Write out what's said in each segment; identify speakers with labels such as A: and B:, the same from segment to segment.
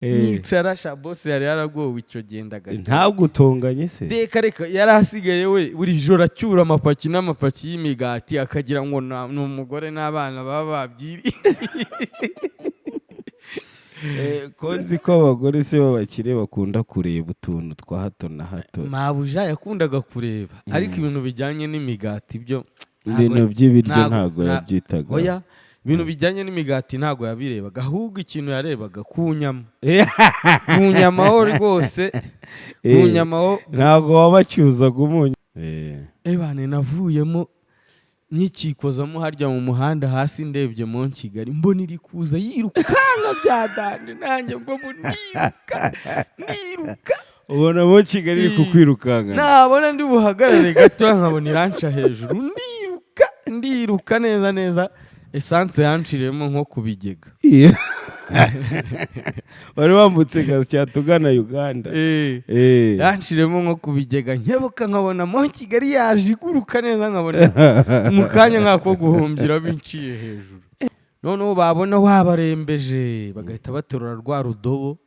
A: Yicara sha, boss yari yaragowe icyo gihe, ndagato.
B: Ntagutonganye se?
A: Reka reka, yari asigaye we buri joro acyura amapaki n'amapaki y'imigati, akagira ngo ni umugore n'abana baba babyiriye.
B: Ko nzi ko abagore se b'abakire bakunda kureba utuntu twa hato na hato?
A: Mabuja yakundaga kureba, ariko ibintu bijyanye n'imigati byo
B: Ibintu by'ibiryo ntabwo yabyitaga.
A: Oya, ibintu bijyanye n'imigati ntabwo yabirebaga, ahubwo ikintu yarebaga ku nyama, ku nyama ho rwose, ku nyama ho.
B: Ntabwo wabacyuzaga umunyu.
A: Ebane, navuyemo nkikikozamo harya mu muhanda hasi, ndebye mu Kigali mbona iri kuza yirukanka bya danger, nanjye ngo niruka niruka.
B: Ubona mo Kigali iri kukwirukanka.
A: Nabona ndi buhagarare gato, nkabona iranca hejuru, ndiruka ndiruka neza neza, essence yanciriyemo nko ku bigega.
B: Wari wambutse Gasyata ugana Uganda.
A: Yanciriyemo nko ku bigega, nkebuka nkabona mo Kigali yaje iguruka neza, nkabona mu kanya nk'ako guhumbira binciye hejuru. Noneho babona wabarembeje, bagahita baterura rwa rudobo,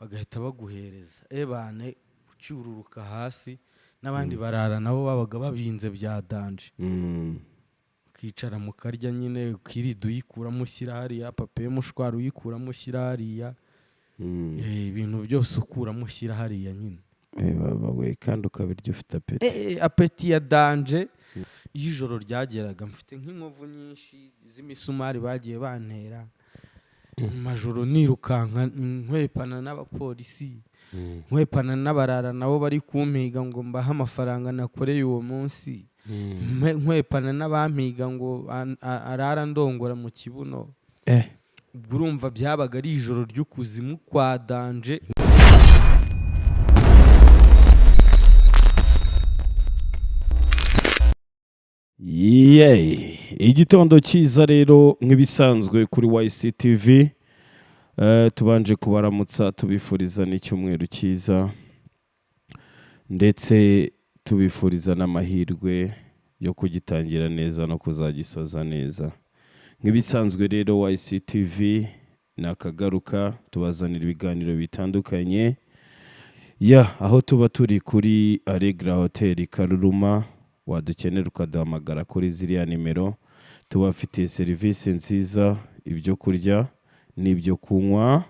A: bagahita baguhereza. Ebane, ucyururuka hasi n'abandi barara nabo babaga babinze bya danger. Ukicara mukarya nyine, ukirida uyikuramo ushyira hariya, papier mouchoir uyikuramo ushyira hariya. Ibintu byose ukuramo ushyira hariya nyine.
B: Baba we, kandi ukabirya ufite appétit.
A: Appétit ya danger. Iyo ijoro ryageraga mfite nk'inkovu nyinshi z'imisumari bagiye bantera mu majoro, nirukanka nkwepana n'abapolisi, nkwepana n'abarara nabo bari kumpiga ngo mbahe amafaranga nakoreye uwo munsi, nkwepana n'abampiga ngo arara ndongora mu kibuno. Ubwo urumva byabaga ari ijoro ry'ukuzimu kwa danger.
B: Yeee, igitondo cyiza rero nk'ibisanzwe kuri YCTV. Tubanje kubaramutsa, tubifuriza n'icyumweru cyiza, ndetse tubifuriza n'amahirwe yo kugitangira neza no kuzagisoza neza. Nk'ibisanzwe rero, YCTV ni akagaruka, tubazanira ibiganiro bitandukanye ya aho tuba turi kuri Allegra Hotel Karuruma. Wadukenera ukaduhamagara kuri ziriya nimero. Tubafitiye serivisi nziza, ibyo kurya n'ibyo kunywa,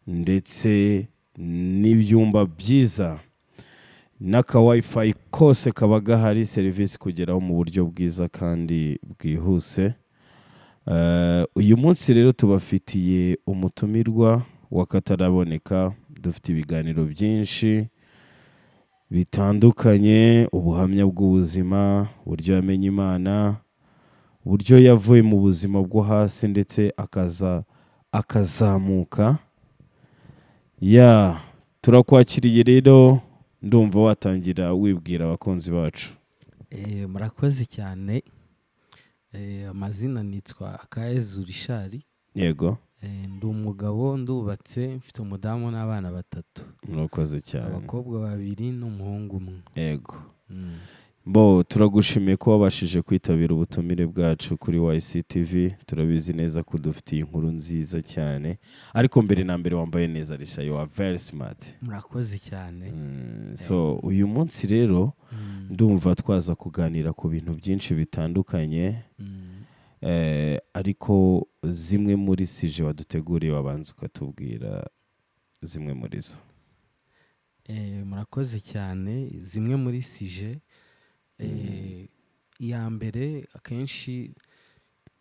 B: ndetse n'ibyumba byiza n'aka WiFi kose kaba gahari, serivisi kugeraho mu buryo bwiza kandi bwihuse. Uyu munsi rero tubafitiye umutumirwa w'akataraboneka. Dufite ibiganiro byinshi bitandukanye, ubuhamya bw'ubuzima, uburyo yamenye Imana, uburyo yavuye mu buzima bwo hasi ndetse akaza akazamuka. Ya, turakwakiriye rero, ndumva watangira wibwira abakunzi bacu.
A: Murakoze cyane. Amazina nitwa Akayezu Richard. Ndi umugabo, ndubatse, mfite umudamu n'abana batatu.
B: Murakoze cyane.
A: Abakobwa babiri n'umuhungu umwe.
B: Bo turagushimiye ko wabashije kwitabira ubutumire bwacu kuri YCTV. Turabizi neza ko dufitiye inkuru nziza cyane, ariko mbere na mbere wambaye neza Risha, you are very smart.
A: Murakoze cyane.
B: So uyu munsi rero ndumva twaza kuganira ku bintu byinshi bitandukanye. Ariko zimwe muri sujet waduteguriye, wabanza ukatubwira zimwe muri zo.
A: Murakoze cyane. Zimwe muri sujet, iya mbere, akenshi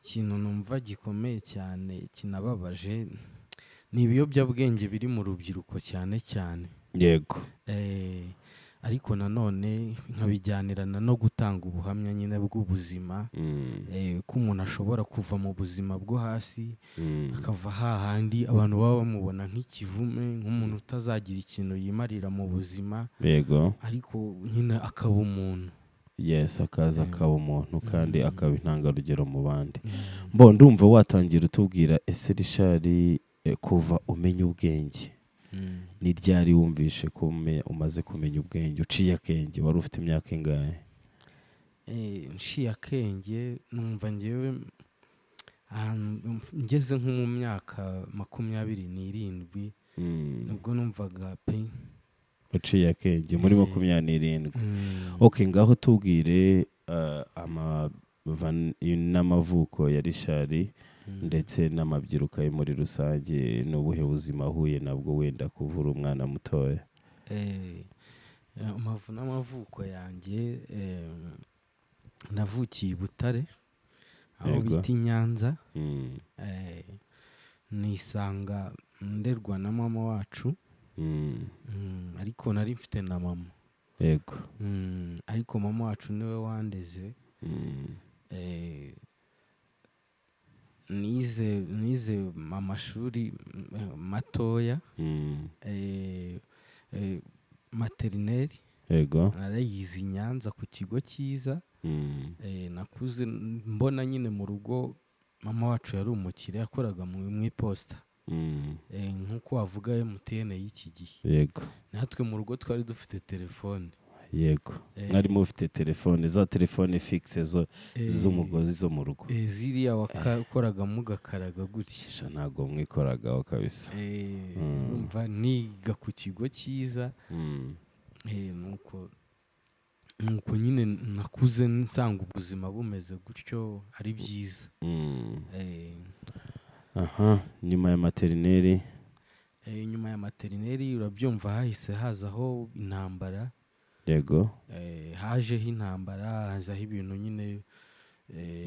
A: ikintu numva gikomeye cyane kinababaje ni ibiyobyabwenge biri mu rubyiruko cyane cyane. Ariko nanone nkabijyanirana no gutanga ubuhamya nyine bw'ubuzima, ko umuntu ashobora kuva mu buzima bwo hasi, akava hahandi abantu baba bamubona nk'ikivume, nk'umuntu utazagira ikintu yimarira mu buzima, ariko nyine akaba umuntu.
B: Yes, akaza akaba umuntu kandi akaba intangarugero mu bandi. Bo ndumva watangira utubwira, ese Richard, kuva umenya ubwenge, ni ryari wumvishe ko umaze kumenya ubwenge, uciye akenge? Wari ufite imyaka ingahe?
A: Nciye akenge, numva ngewe ahantu ngeze nko mu myaka 27. Numvaga pe.
B: Uciye akenge muri 27. Ok, ngaho tubwire n'amavuko ya Richard ndetse n'amabyiruka ye muri rusange, n'ubuhe buzima ahuye nabwo wenda kuvura umwana mutoya.
A: Amavu n'amavuko yanjye, navukiye i Butare, aho bita i Nyanza. Nisanga nderwa na mama wacu. Ariko nari mfite na mama. Ariko mama wacu niwe wandeze. Nize amashuri matoya, maternelle narayize i Nyanza ku kigo cyiza. Nakuze mbona nyine mu rugo mama wacu yari umukire, yakoraga mu iposita, nk'uko wavuga MTN y'iki gihe. Natwe mu rugo twari dufite telefone.
B: Mwari mufite telefone, za telefone fixe zo z'umugozi zo mu rugo?
A: Ziriya wakoragamo ugakaraga gutya.
B: Sha, ntabwo mwikoragaho kabisa.
A: Urumva niga ku kigo cyiza. Nuko nyine nakuze nsanga ubuzima bumeze gutyo, ari byiza.
B: Aha, nyuma ya maternelle?
A: Nyuma ya maternelle, urabyumva, hahise hazaho intambara. Hajeho intambara, hazaho ibintu nyine,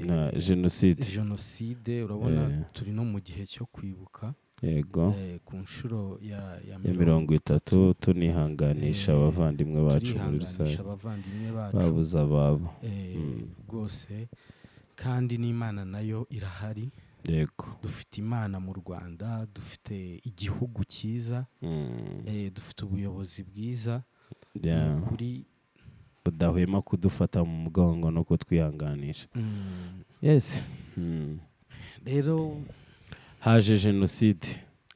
B: na jenoside.
A: Jenoside, urabona, turi no mu gihe cyo kwibuka ku nshuro ya
B: ya 30, tunihanganisha abavandimwe bacu muri
A: turihanganisha
B: rusange
A: abavandimwe bacu
B: babuze ababo.
A: Rwose, kandi n'Imana nayo irahari. Dufite Imana mu Rwanda, dufite igihugu cyiza, dufite ubuyobozi bwiza. Ni ukuri.
B: Budahwema kudufata mu mugongo no kutwihanganisha. Yes.
A: Rero
B: haje jenoside.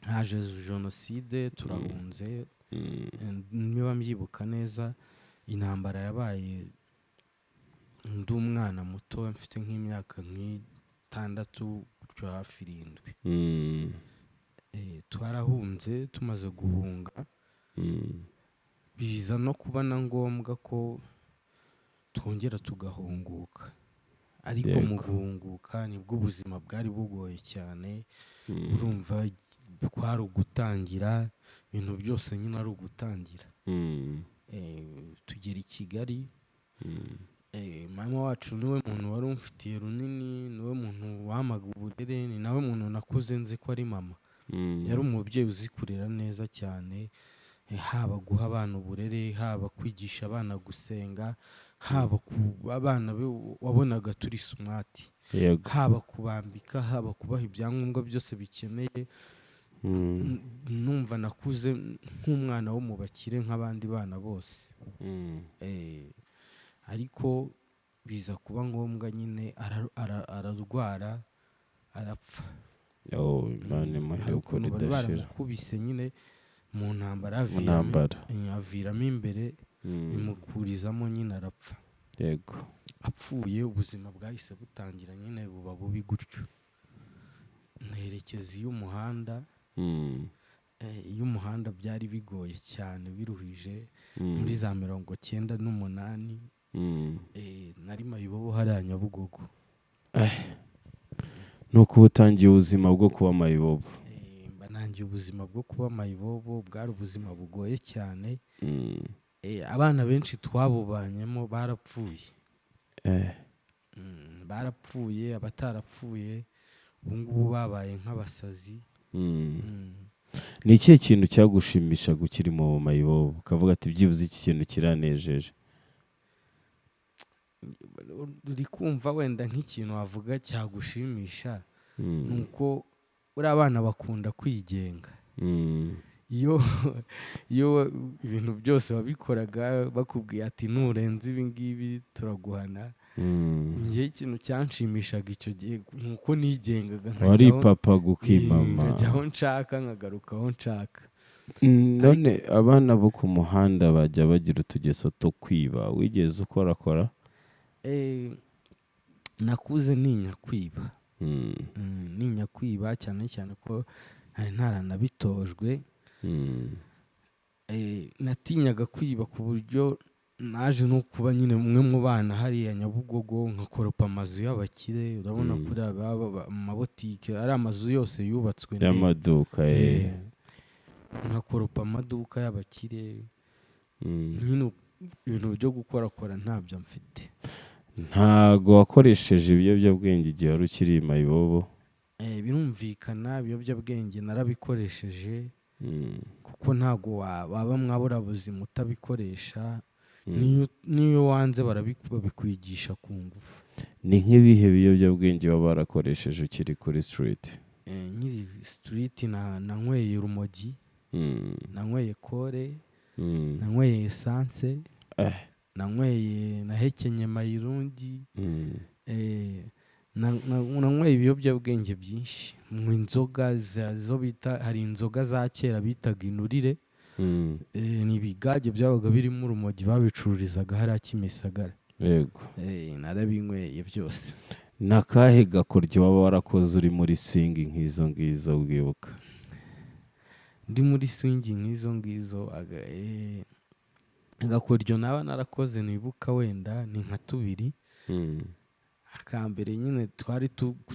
A: Haje jenoside, turahunze. Niba mbyibuka neza, intambara yabaye ndi umwana muto, mfite nk'imyaka nk'itandatu gutyo, hafi 7. Twarahunze, tumaze guhunga biza no kuba na ngombwa ko twongera tugahunguka, ariko mu guhunguka nibwo ubuzima bwari bugoye cyane. Urumva kwari ugutangira ibintu byose nyine, ari ugutangira. Tugera i Kigali. Mama wacu niwe muntu wari umfitiye runini, niwe muntu wampaga uburere, ni nawe muntu nakuze nzi ko ari mama. Yari umubyeyi uzi kurera neza cyane, haba guha abana uburere, haba kwigisha abana gusenga, haba ku abana be wabonaga turi smart, haba kubambika, haba kubaha ibyangombwa byose bikeneye. Numva nakuze nk'umwana wo mu bakire nk'abandi bana bose. Ariko biza kuba ngombwa nyine ararwara, arapfa.
B: Oh, Imana imuhe
A: Hari
B: uko
A: ukuntu bari
B: ridashira.
A: baramukubise nyine mu ntambara,
B: Mu ntambara.
A: Aviramo imbere, imukurizamo nyine, arapfa. Apfuye, ubuzima bwahise butangira nyine buba bubi gutyo, nerekeza iy'umuhanda. Iy'umuhanda byari bigoye cyane, biruhije, muri za 98. Nari mayibobo hariya Nyabugogo.
B: Nuko uba utangiye ubuzima bwo kuba mayibobo.
A: Mba nangiye ubuzima bwo kuba mayibobo, bwari ubuzima bugoye cyane. Abana benshi twabubanyemo barapfuye. Barapfuye, abatarapfuye ubu ngubu babaye nk'abasazi.
B: Ni ikihe kintu cyagushimishaga ukiri mu mayibobo, ukavuga ati: "Byibuze iki kintu kiranejeje"?
A: Uri kumva wenda nk'ikintu wavuga cyagushimisha ni uko uriya abana bakunda kwigenga. Iyo ibintu byose wabikoraga bakubwiye ati: "Nurenze ibi ngibi turaguhana." Njye ikintu cyanshimishaga icyo gihe ni uko nigengaga,
B: Wari papa gukimama.
A: Nkajya aho nshaka, nkagaruka aho nshaka.
B: None abana bo ku muhanda bajya bagira utugeso two kwiba, wigeze ukorakora?
A: Nakuze ntinya kwiba. Ntinya kwiba cyane cyane ko nari ntaranabitojwe. Natinyaga kwiba ku buryo naje no kuba nyine umwe mu bana hariya Nyabugogo, nkakoropa amazu y'abakire. Urabona kuri aba mu mabotike, ari amazu yose yubatswe
B: y'amaduka.
A: Nkakoropa amaduka y'abakire. Nyine ibintu byo gukorakora ntabyo mfite.
B: Ntago wakoresheje ibiyobyabwenge igihe wari ukiri mayibobo?
A: Birumvikana, ibiyobyabwenge narabikoresheje, kuko ntago waba mwabura buzima utabikoresha. Niyo wanze babikwigisha ku ngufu.
B: Ni nk'ibihe biyobyabwenge waba warakoresheje ukiri kuri street?
A: Nkiri street nanyweye urumogi, nanyweye kore, nanyweye essence, nanyweye, nahekenye mayirungi, nanyweye ibiyobyabwenge byinshi, mu inzoga zo bita, hari inzoga za kera bitaga inurire. Ni ibigage byabaga birimo urumogi, babicururizaga hariya Kimisagara. Narabinyweye byose.
B: Ni akahe gakoryo waba warakoze uri muri swing nk'izo ngizo wibuka?
A: Ndi muri swing nk'izo ngizo, agakoryo naba narakoze nibuka wenda ni nka tubiri. Akambere nyine twari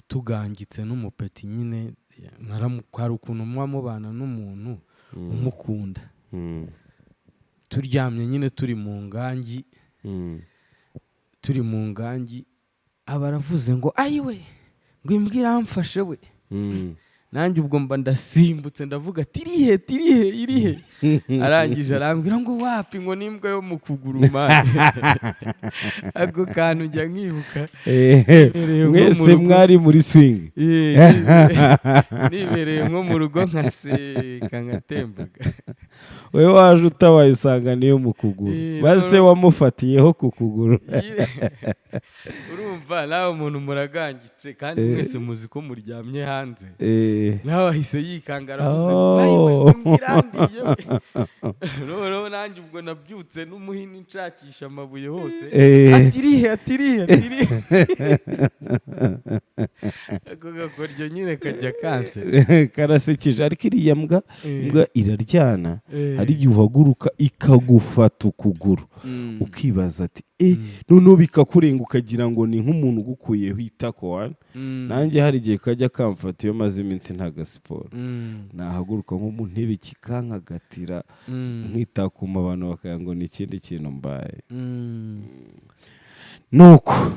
A: tugangitse n'umupeti nyine, hari ukuntu muba mubana n'umuntu umukunda. Turyamye nyine turi mu ngangi, turi mu ngangi, aba aravuze ngo: "Ayiwe," ngo: "imbwa iramfashe we." Nanjye ubwo mba ndasimbutse, ndavuga ati: "Irihe? Tirihe? Irihe?" Arangije arambwira ngo: "Wapi," ngo: "n'imbwa yo mu kuguru, man." Ako kantu njya nkibuka. Nibereye nko mu
B: Mwese
A: rugo.
B: mwari muri swing?
A: Nibereye nko mu rugo nkaseka nkatembaga.
B: Wowe waje utabaye usanga niyo mu kuguru. Maze
A: no.
B: wamufatiyeho ku kuguru.
A: Urumva nawe umuntu muragangitse kandi mwese muzi ko muryamye hanze, nawe ahise yikanga, aravuze ngo: "Ayiwe, imbwa irandiye we." Noneho nanjye ubwo nabyutse n'umuhini nshakisha amabuye hose. Ati: "Irihe? Ati: irihe? Ati: irihe?" Ako gakoryo nyine kajya kansetsa.
B: Karasekeje, ariko iriya mbwa, imbwa iraryana. Hari igihe uhaguruka ikagufata ukuguru, ukibaza ati: "E!" Noneho bikakurenga, ukagira ngo ni nk'umuntu ugukuyeho itako wana. Nanjye hari igihe kajya kamfata iyo maze iminsi ntaga siporo, nahaguruka nko mu ntebe kikankagatira, nkitakuma, abantu bakagira ngo ni ikindi kintu mbaye. Nuko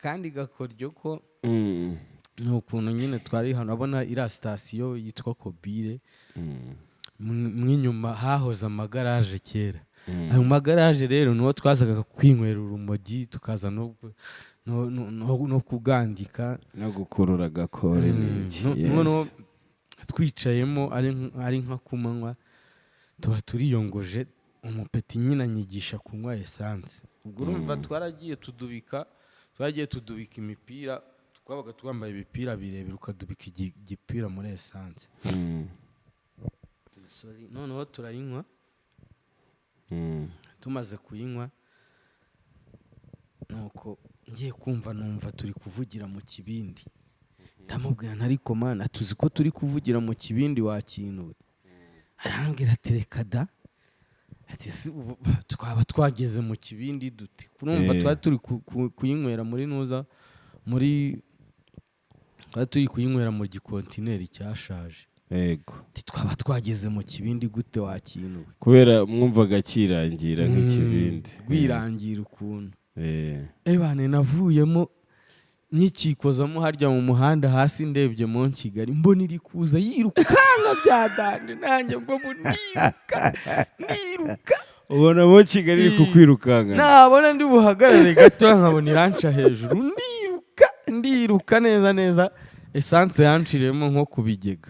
A: Kandi gakoryo ko ni ukuntu nyine twari hano, urabona iriya sitasiyo yitwa Kobire, mw'inyuma hahoze amagaraje kera. Ayo magaraje rero niho twazaga kwinywera urumogi, tukaza no kugandika.
B: No gukurura agakore n'iki.
A: Noneho twicayemo ari nka kumanywa, tuba turiyongoje, umupeti nyine anyigisha kunywa essence. Ubwo urumva twaragiye tudubika imipira, twabaga twambaye ibipira birebire, ukadubika igipira muri essence. Sorry. Noneho turayinywa. Tumaze kuyinywa, nuko ngiye kumva numva turi kuvugira mu kibindi. Ndamubwira nti: "Ariko mana, tuzi ko turi kuvugira mu kibindi wa kintu we?" Arambwira ati: "Reka da," ati: "Si ubu twaba twageze mu kibindi dute?" Urumva twari turi kuyinywera muri nuza, muri twari turi kuyinywera mu gikontineri cyashaje. Ati: "Twaba twageze mu kibindi gute wa kintu we?"
B: Kubera mwumvaga kirangira nk'ikibindi.
A: Rwirangira ukuntu. Ebane, navuyemo nkikikozamo harya mu muhanda hasi, ndebye mu Kigali mbona iri kuza yirukanka bya danger, nanjye ubwo niruka niruka.
B: Ubona mo Kigali iri kukwirukankana.
A: Nabona ndi buhagarare gato nkabona iranca hejuru, ndiruka ndiruka neza neza, essence yanciriyemo nko ku bigega.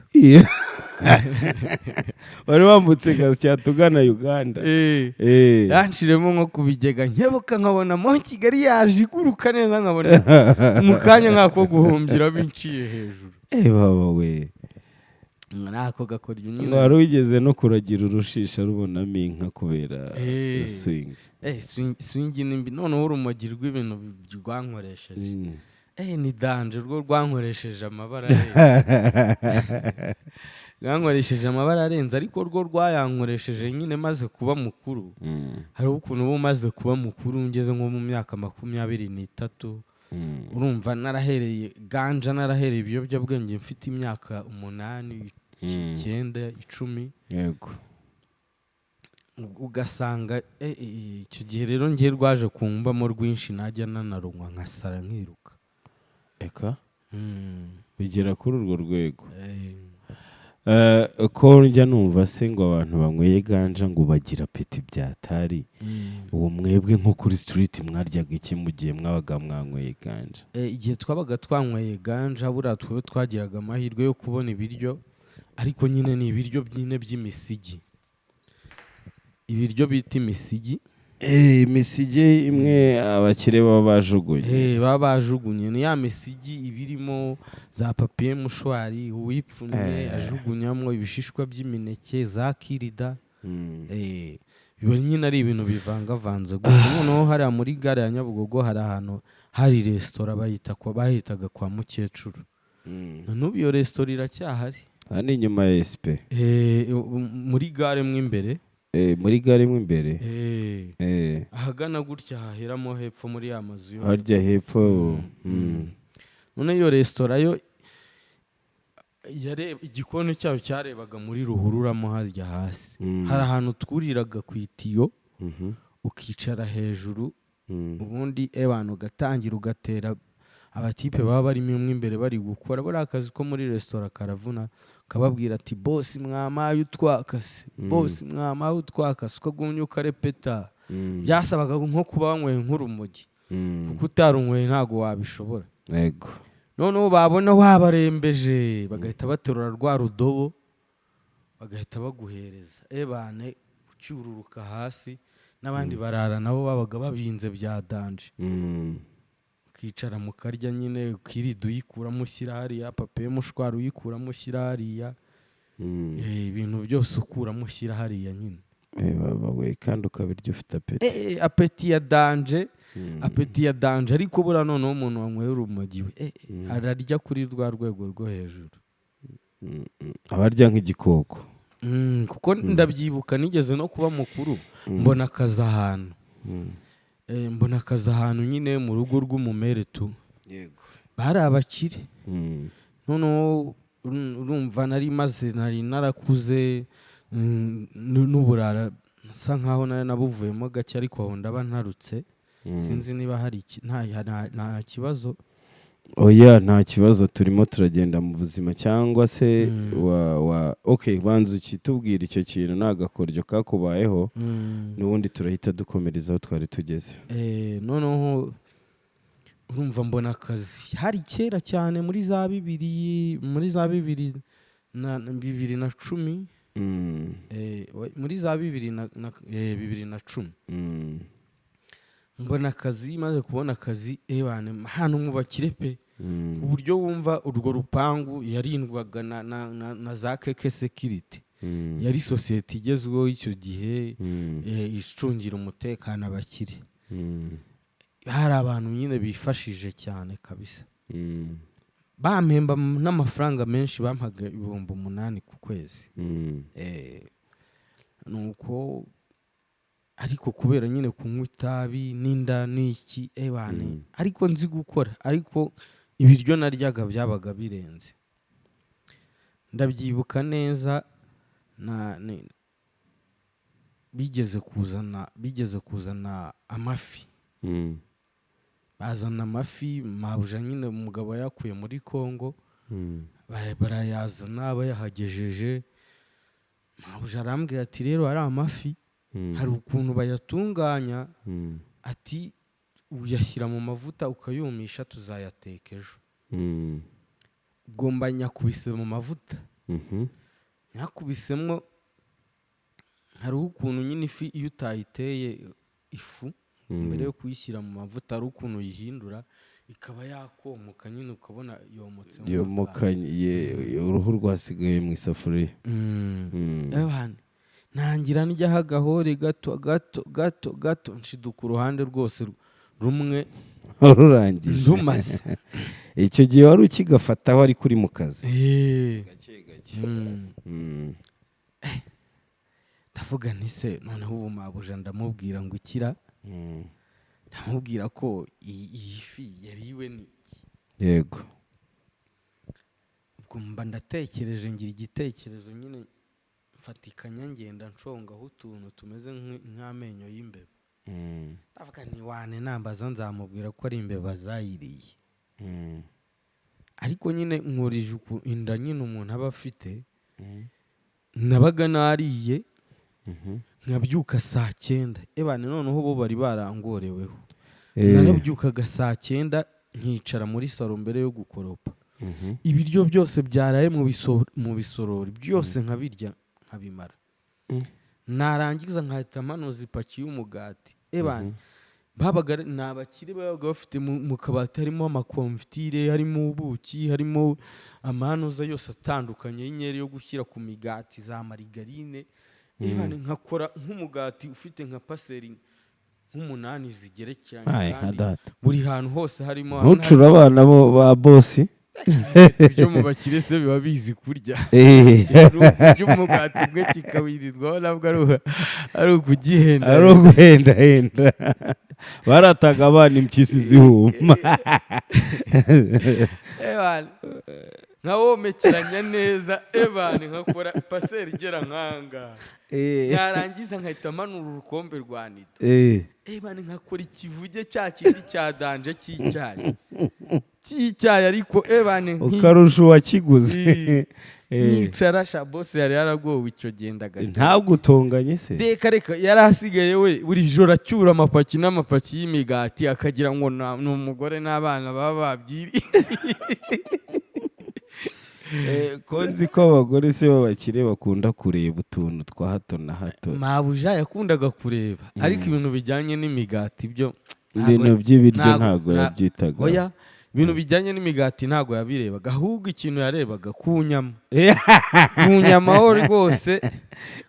B: Wari wambutse Gasyata ugana Uganda.
A: Yanciriyemo nko ku bigega, nkebuka nkabona mo Kigali yaje iguruka neza, nkabona mu kanya nk'ako guhumbya binciye hejuru.
B: Baba we!
A: Nako gakoryo nyine.
B: Wari wigeze no kuragira urushisha rubonamo inka kubera swing?
A: Swing ni mbi. Noneho urumogi rw'ibintu rwankoresheje, ni danger, rwo rwankoresheje amabara arenze. Rwankoresheje amabara arenze, ariko rwo rwayankoresheje nyine maze kuba mukuru. Hariho ukuntu uba umaze kuba mukuru, ngeze nko mu myaka 23. Urumva narahereye ganja, narahereye ibiyobyabwenge mfite imyaka 8, 9, 10. Ugasanga icyo gihe rero ngiye rwaje kumbamo rwinshi, najya nanarunywa nkasara nkiruka.
B: Eka, bigera kuri urwo rwego?
A: Eh.
B: Ko njya numva se ngo abantu banyweye ganja ngo bagira appétit byatari, uwo mwebwe nko kuri street mwaryaga iki mu gihe mwabaga mwanyweye ganja?
A: Igihe twabaga twanyweye ganja, buriya twebwe twagiraga amahirwe yo kubona ibiryo, ariko nyine ni ibiryo nyine by'imisigi, ibiryo bita imisigi.
B: Imisigi imwe abakire baba bajugunye.
A: Baba bajugunye, ni ya misigi iba irimo za papier mouchoir, uwipfunye ajugunyamo ibishishwa by'imineke, za kirida. Biba nyine ari ibintu bivangavanze gutyo. Noneho hariya muri gare ya Nyabugogo hari ahantu hari resitora bayita kwa bahitaga kwa mukecuru. Na n'ubu iyo resitora iracyahari.
B: Hano inyuma ya SP?
A: Muri gare mo imbere.
B: Muri gare mo imbere.
A: Ahagana gutya haheramo hepfo muri ya mazu yo
B: harya hepfo.
A: None iyo resitora yo igikoni cyayo cyarebaga muri ruhurura mo harya hasi. Hari ahantu twuriraga ku itiyo, ukicara hejuru, ubundi abantu ugatangira ugatera abatipe baba barimo mo imbere bari gukora. Buriya akazi ko muri resitora karavuna. Ukababwira ati: "Boss, mwamaye utwakase? Boss, mwamaye utwakase?" Ukagumya ukarepeta. Byasabaga nko kuba wanyweye nk'urumogi, kuko utarunyweye ntabwo wabishobora. Noneho babona wabarembeje, bagahita baterura rwa rudobo, bagahita baguhereza ebane, ucyururuka hasi n'abandi barara nabo babaga babinze bya danger. Ukicara mukarya nyine, ukirida uyikuramo ushyira hariya, papier mouchoir uyikuramo ushyira hariya. Ibintu byose ukuramo ushyira hariya nyine.
B: Baba we, kandi ukabirya ufite appétit.
A: Appétit ya danger. Appétit ya danger, ariko buriya noneho umuntu wanyweye urumogi we ararya kuri rwa rwego rwo hejuru.
B: Abarya nk'igikoko.
A: Kuko ndabyibuka nigeze no kuba mukuru, mbona akazi ahantu. Mbona akazi ahantu nyine mu rugo rw'umumere tu. Bari abakire. Noneho urumva nari maze nari narakuze, n'uburara nsa nkaho nari nabuvuyemo gake, ariko aho ndaba ntarutse. Sinzi niba hari nta kibazo.
B: Oya, nta kibazo, turimo turagenda mu buzima cyangwa se wa okay, banza ukitubwira icyo kintu ni agakoryo kakubayeho, n'ubundi turahita dukomereza aho twari tugeze.
A: Noneho urumva mbona akazi hari kera cyane muri za bibiri na 2010. Muri za bibiri na 2010. Mbona akazi, maze kubona akazi, ebane hano mu bakire pe, ku buryo wumva urwo rupangu yarindwaga na za KK Security. Yari sosiyete igezweho icyo gihe, icungira umutekano abakire. Hari abantu nyine bifashije cyane kabisa. Bampemba n'amafaranga menshi, bampaga 8000 ku kwezi. Nuko ariko kubera nyine kunywa itabi n'inda n'iki, ewane, ariko nzi gukora, ariko ibiryo naryaga byabaga birenze. Ndabyibuka neza bigeze kuzana amafi. Bazana amafi, mabuja nyine umugabo yakuye muri Congo. Barayazana, bayahagejeje, mabuja arambwira ati: "Rero hari amafi, hari ukuntu bayatunganya," ati: "uyashyira mu mavuta ukayumisha, tuzayateka ejo." Ubwo mba nyakubise mu mavuta. Nyakubisemo, hariho ukuntu nyine ifi iyo utayiteye ifu mbere yo kuyishyira mu mavuta, hari ukuntu uyihindura ikaba yakomoka nyine, ukabona yomotse mu
B: Yomokanye, uruhu rwasigaye mu isafuriya.
A: Ebana, ntangira ndyaho agahore gato gato gato gato, nshiduka uruhande rwose rumwe.
B: Warurangije.
A: Ndumaze.
B: Icyo gihe wari ukigafataho ariko uri mu kazi.
A: Eh.
B: Gake gake.
A: Ndavuga nti: "Se noneho ubu mabuja ndamubwira ngo ikira?" Ndamubwira ko iyi fi yariwe n'iki? Ubwo mba ndatekereje, ngira igitekerezo nyine, mfatikanya ngenda nshongaho utuntu tumeze nk'amenyo y'imbeba. Ndavuga nti: "Wane nambaza nzamubwira ko ari imbeba zayiriye." Ariko nyine nkurije inda nyine umuntu aba afite, nabaga nariye, nkabyuka saa 9. Ebane, noneho bo bari barangoreweho. Narabyukaga saa 9, nkicara muri salo mbere yo gukoropa. Ibiryo byose byaraye mu bisorori byose nkabirya nkabimara. Narangiza nkahita mpanuza ipaki y'umugati. Ebane, babaga ni abakire, babaga bafite mu kabati harimo amakomfitire, harimo ubuki, harimo amanuza yose atandukanye y'inkeri yo gushyira ku migati, za marigarine. Ebane, nkakora nk'umugati ufite nka paseri nk'umunani zigerekeranye,
B: Ay, nka
A: kandi
B: data.
A: buri hantu hose harimo.
B: Ntucure abana bo ba bosi.
A: Ibyo mu bakire se biba bizi kurya? Kurya umugati umwe kikawirirwaho ntabwo ari ukugihenda.
B: Ari uguhendahenda, barataga abana impyisi zihuma.
A: Ebane, nkawomekeranya neza, ebane, nkakora paseri igera nk'ahangaha, narangiza nkahita manura urukombe rwa nito. Ebane, nkakora ikivuge cya kindi cya danger cy'icyayi, ariko ebane,
B: ukarusha uwakiguze.
A: Nkicara sha. Bose yari yaragowe icyo gihe ndagato.
B: Ntagutonganye se?
A: Reka reka, yari asigaye we buri joro acyura amapaki n'amapaki y'imigati, akagira ngo ni umugore n'abana baba babyiriye.
B: Ko nzi ko abagore se b'abakire bakunda kureba utuntu twa hato na hato?
A: Mabuja yakundaga kureba, ariko ibintu bijyanye n'imigati byo
B: Ibintu by'ibiryo ntabwo yabyitaga.
A: Oya, ibintu bijyanye n'imigati ntabwo yabirebaga, ahubwo ikintu yarebaga ku nyama, ku nyama ho rwose,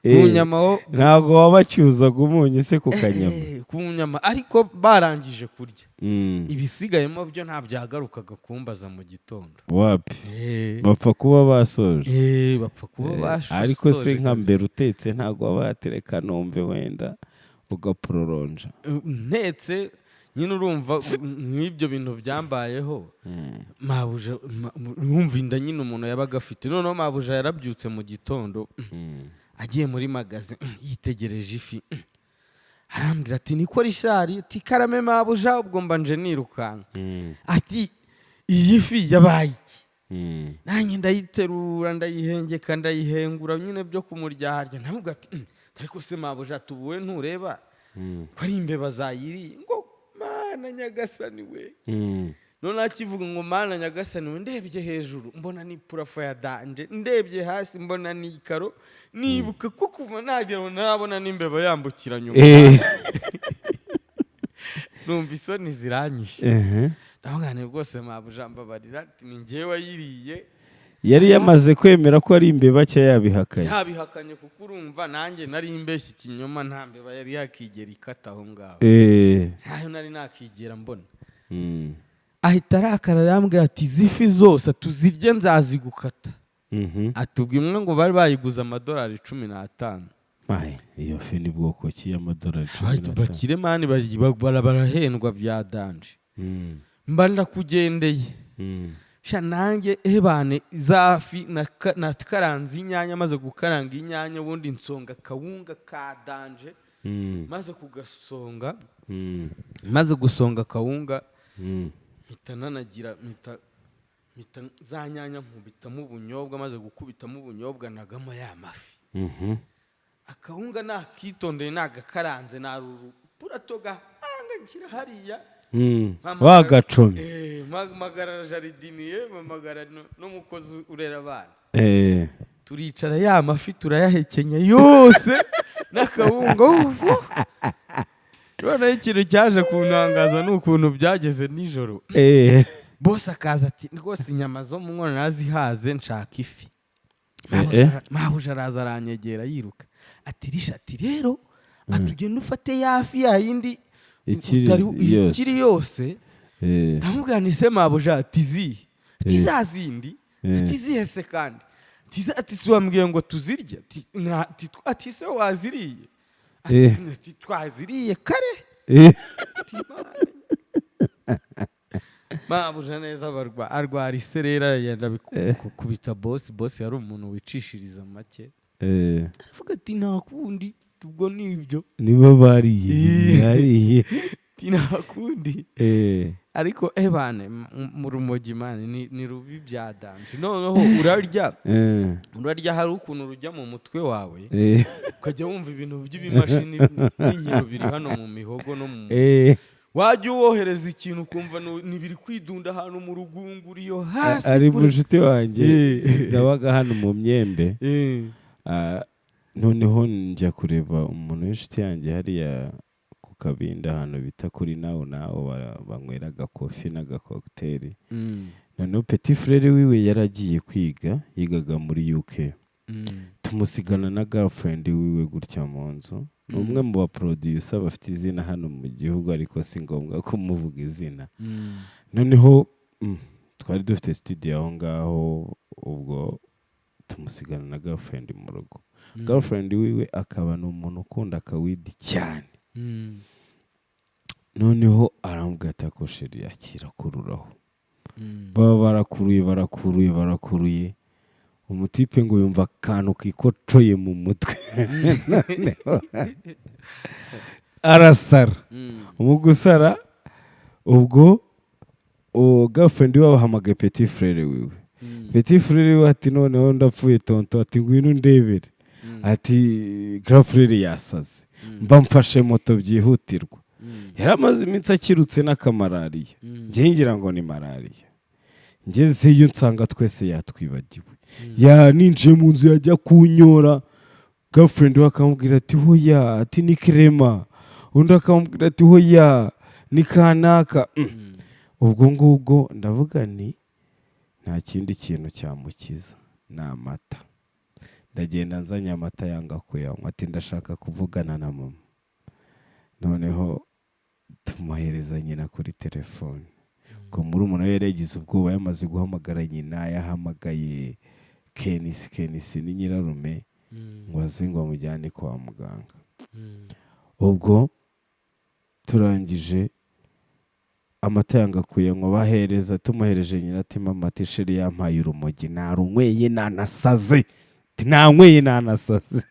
A: ku nyama ho.
B: Ntabwo wabacyuzaga umunyu se ku kanyama?
A: Ku nyama, ariko barangije kurya, ibisigayemo byo nta byagarukaga kumbaza mu gitondo.
B: Wapi, bapfa kuba basoje.
A: Bapfa kuba basoje.
B: Ariko se nka
A: Kabisa.
B: mbere utetse, ntabwo waba watereka numve wenda ugaproronja?
A: Ntetse nyine, urumva nk'ibyo bintu byambayeho, mabuja urumva inda nyine umuntu yabaga afite. Noneho mabuja yarabyutse mu gitondo, agiye muri magasin, yitegereje ifi, arambwira ati: "Niko Richard?" Ati: "Karame mabuja." Ubwo mba nje nirukanka. Ati: "Iyi fi yabaye iki?" Nanjye ndayiterura, ndayihengeka, ndayihengura nyine byo kumuryaharya. Ndamubwira ati: Ariko se mabuja, tubuwe ntureba ko ari imbeba zayiriye?" Ngo: "Mana nyagasani we!" None akivuga ngo: "Mana nyagasani we", ndebye hejuru mbona ni plafond ya danger, ndebye hasi mbona ni ikaro. Nibuka ko kuva nagera aho ntarabona n'imbeba yambukiranya umuhanda. Numva isoni ziranyishe. Ndavuga nti: "Rwose mabuja, mbabarira." Ati: "Ni njyewe wayiriye."
B: Yari yamaze kwemera ko ari imbeba cyangwa yabihakanye?
A: Yabihakanye, kuko urumva nanjye nari imbeshye ikinyoma, nta mbeba yari yakigera ikata aho ngaho. Ntayo nari nakigera mbona. Ahita arakara, arambwira ati: "Izi fi zose tuzirye, nzazigukata." Atubwa imwe ngo bari bayiguze amadolari 15.
B: Ay, iyo fi ni bwoko ki y'amadolari 15?
A: Bakire man barahendwa bya danger. Mba ndakugendeye. Sha nanjye ebane, za fi nakaranze inyanya, maze gukaranga inyanya, ubundi nsonga akawunga ka danger. Maze kugasonga, maze gusonga akawunga, mpita nanagira, mpita za nyanya nkubitamo ubunyobwa. Maze gukubitamo ubunyobwa, nagamo ya mafi. Akawunga nakitondeye, nagakaranze, naruru purato gahanga nshyira hariya.
B: Wagacomye.
A: Mpamagara jardinier, mpamagara n'umukozi urera abana. Turicara, ya mafi turayahekenya yose n'akawunga. Ufu. Noneho ikintu cyaje kuntangaza ni ukuntu byageze nijoro, bose akaza ati: "Rwose inyama zo mu nkono nazihaze, nshaka ifi." Mabuja araza aranyegera yiruka, ati: "Risha," ati, "rero," ati, "ugende ufate ya fi ya yindi
B: Ikiri
A: utari
B: yose.
A: ikiri yose." Ndamubwira nti: "Se mabuja?" Ati: "Zihe?" Ati: "Za zindi." Ati: "Zihe se kandi?" Ati: Ati: "Si wambwiye ngo tuzirye?" Ati: Ati: "Se waziriye?" Ati: Ati: "Twaziriye kare." Ati: "Mabuja neza." Arwara isereri, aragenda kubita boss. Boss yari umuntu wicishiriza make. Aravuga ati: "Nta kundi, ubwo ni ibyo."
B: Niba bariye. Bariye.
A: Ati: "Nta kundi." Ariko ebane mu rumogi, man, ni rubi bya danger. Noneho urarya, urarya, hari ukuntu rujya mu mutwe wawe, ukajya wumva ibintu by'ibimashini n'inkero biri hano mu mihogo no mu wajya uwohereza ikintu ukumva ntibiri kwidunda ahantu mu rugunguru iyo hasi
B: Ari
A: kure.
B: Mushuti wanjye nabaga hano mu Myembe. Ah, noneho njya kureba umuntu w'inshuti yanjye hariya ku Kabinda, ahantu bita kuri nawo nawo banywera agakofi n'agakokiteri. Noneho petit frère wiwe yaragiye kwiga, yigaga muri UK. Tumusigana na girlfriend wiwe gutya mu nzu. Ni umwe mu ba producer bafite izina hano mu gihugu, ariko si ngombwa kumuvuga izina. Noneho twari dufite studio aho ngaho, ubwo tumusigana na girlfriend mu rugo. Girlfriend wiwe akaba ni umuntu ukunda akaweed cyane. Noneho aramubwira ati: "Ako chérie, akira kururaho." Baba barakuruye, barakuruye, barakuruye, umutipe ngo yumva akantu kikocoye mu mutwe, arasara. Mu gusara ubwo, uwo girlfriend we bahamagaye petit frère wiwe. Petit frère wiwe ati: "Noneho ndapfuye tonton." Ati: "Ngwino ndebere." Ati: "Grand frère yasaze." Mba mfashe moto byihutirwa. Yari amaze iminsi akirutse n'akamalariya. Njye ngira ngo ni malariya. Ngezeyo nsanga twese yatwibagiwe. Yaninjiye mu nzu, yajya kunyora, girlfriend we akamubwira ati: "Hoya," ati, "ni Kirema." Undi akamubwira ati: "Hoya, ni kanaka." Ubwo ngubwo ndavuga ni nta kindi kintu cyamukiza, ni amata. Ndagenda nzanye amata, yanga kuyanywa, ati: "Ndashaka kuvugana na mama." Noneho tumuhereza nyina kuri telefone. Ubwo murumuna we yari yagize ubwoba, yamaze guhamagara nyina, yahamagaye Kenisi. Kenisi ni nyirarume. Ngo aze, ngo amujyane kwa muganga. Ubwo turangije, amata yanga kuyanywa, bahereza, tumuhereje nyina, ati: "Mama," ati, "chéri yampaye urumogi, narunyweye nanasaze." Ati: "Nanyweye nanasaze."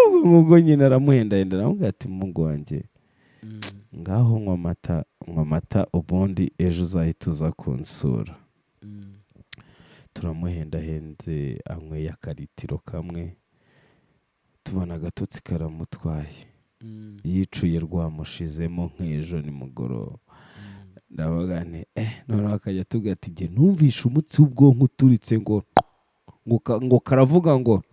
B: Ubwo ngubwo nyina aramuhendahenda, aramubwira ati: "Mungu wanjye, ngaho nywa amata, nywa amata, ubundi ejo uzahita uza kunsura." Turamuhendahenze, anyweye akaritiro kamwe, tubona agatotsi karamutwaye. Yicuye rwamushizemo nk'ejo nimugoroba. Ndavuga nti: "Eh." Noneho akajya atubwira ati: "Jye numvishe umutsi w'ubwonko uturitse," ngo karavuga ngo.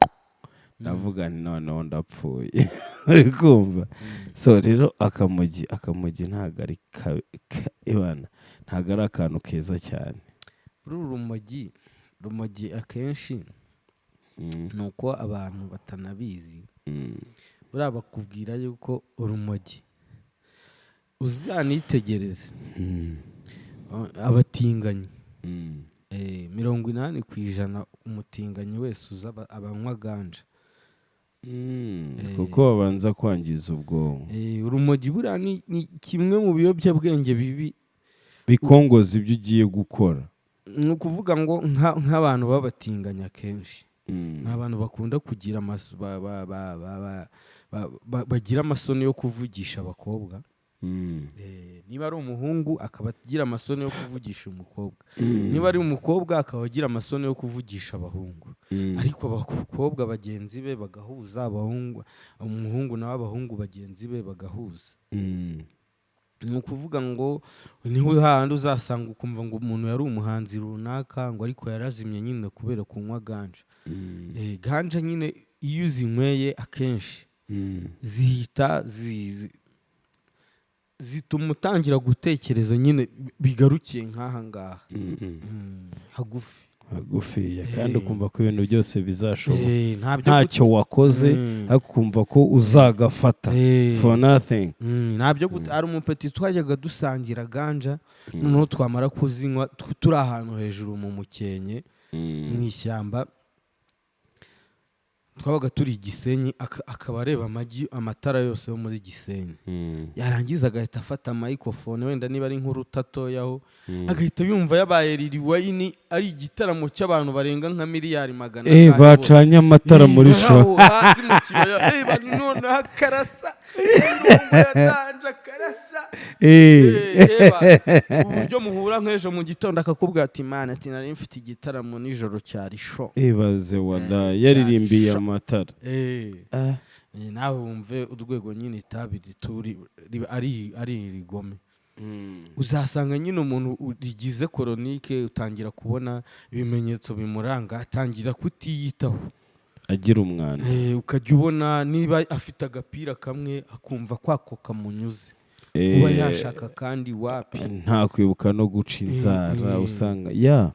B: Ndavuga nti: "Noneho ndapfuye." Uri kumva? So rero akamugi ntabwo ari ibana, ntabwo ari akantu keza cyane.
A: Uru rumogi akenshi ni uko abantu batanabizi. Buriya bakubwira yuko urumogi, uzanitegereze, abatinganyi, 80% umutinganyi wese uza abanywa ganja.
B: Kuko babanza kwangiza ubwonko.
A: Urumogi buriya ni kimwe mu biyobyabwenge bibi.
B: Bikongoza ibyo ugiye gukora.
A: Ni ukuvuga ngo nk'abantu b'abatinganyi akenshi ni abantu bakunda kugira amaso, bagira amasoni yo kuvugisha abakobwa. Niba ari umuhungu akaba agira amasoni yo kuvugisha umukobwa, niba ari umukobwa akaba agira amasoni yo kuvugisha abahungu. Ariko abakobwa bagenzi be bagahuza, abahungu, umuhungu nawe abahungu bagenzi be bagahuza. Ni ukuvuga ngo niho hahandi uzasanga ukumva ngo umuntu yari umuhanzi runaka, ngo ariko yarazimye nyine kubera kunywa ganja. Ganja nyine iyo uzinyweye akenshi zihita zituma utangira gutekereza nyine bigarukiye nk'aha ngaha, hagufi.
B: Magufiya, kandi ukumva ko ibintu byose bizashoboka.
A: Nta byo.
B: Ntacyo wakoze, ariko ukumva ko uzagafata for nothing.
A: Nta byo ari umupeti twajyaga dusangira ganja, noneho twamara kuzinywa turi ahantu hejuru mu mukenke, mu ishyamba, twabaga turi i Gisenyi, akaba areba amagi, amatara yose yo muri Gisenyi, yarangiza agahita afata microphone, wenda niba ari nk'urutatoyaho, agahita yumva yabaye Lil Wayne, ari igitaramo cy'abantu barenga nka miliyari magana angahe bose.
B: Bacanye amatara muri show.
A: Aho hasi mu kibaya, noneho akarasa imirongo ya danger, akarasa. Eba, uburyo muhura nk'ejo mu gitondo akakubwira ati: "Man," ati, "nari mfite igitaramo nijoro, cyari show."
B: Ibaze wada yaririmbiye amatara.
A: Nawe wumve urwego nyine itabi rituri ari irigome. Uzasanga nyine umuntu rigize chronique, utangira kubona ibimenyetso bimuranga, atangira kutiyitaho,
B: agira umwanda.
A: Ukajya ubona niba afite agapira kamwe akumva kwako kamunyuze, kuba yashaka kandi wapi.
B: Nta kwibuka no guca inzara. Usanga ya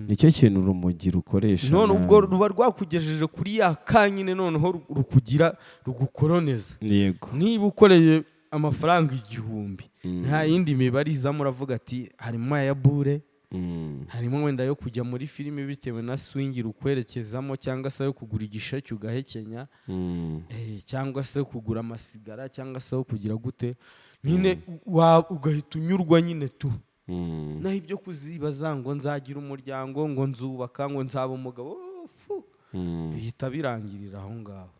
B: nicyo kintu urumogi rukoresha
A: None ubwo
B: nabi.
A: ruba rwakugejeje kuri ya kanyine, noneho rukugira rugukoroneza. Niba ukoreye amafaranga 1000, nta yindi mibare izamo, uravuga ati harimo aya bure, harimo wenda yo kujya muri filime bitewe na swing rukwerekezamo, cyangwa se ayo kugura igisheke ugahekenya, cyangwa se kugura amasigara, cyangwa se ayo kugira gute nyine, ugahita unyurwa nyine tu. Naho ibyo kuzibaza ngo nzagira umuryango, ngo nzubaka, ngo nzaba umugabo, oh, fu, bihita birangirira aho ngaho.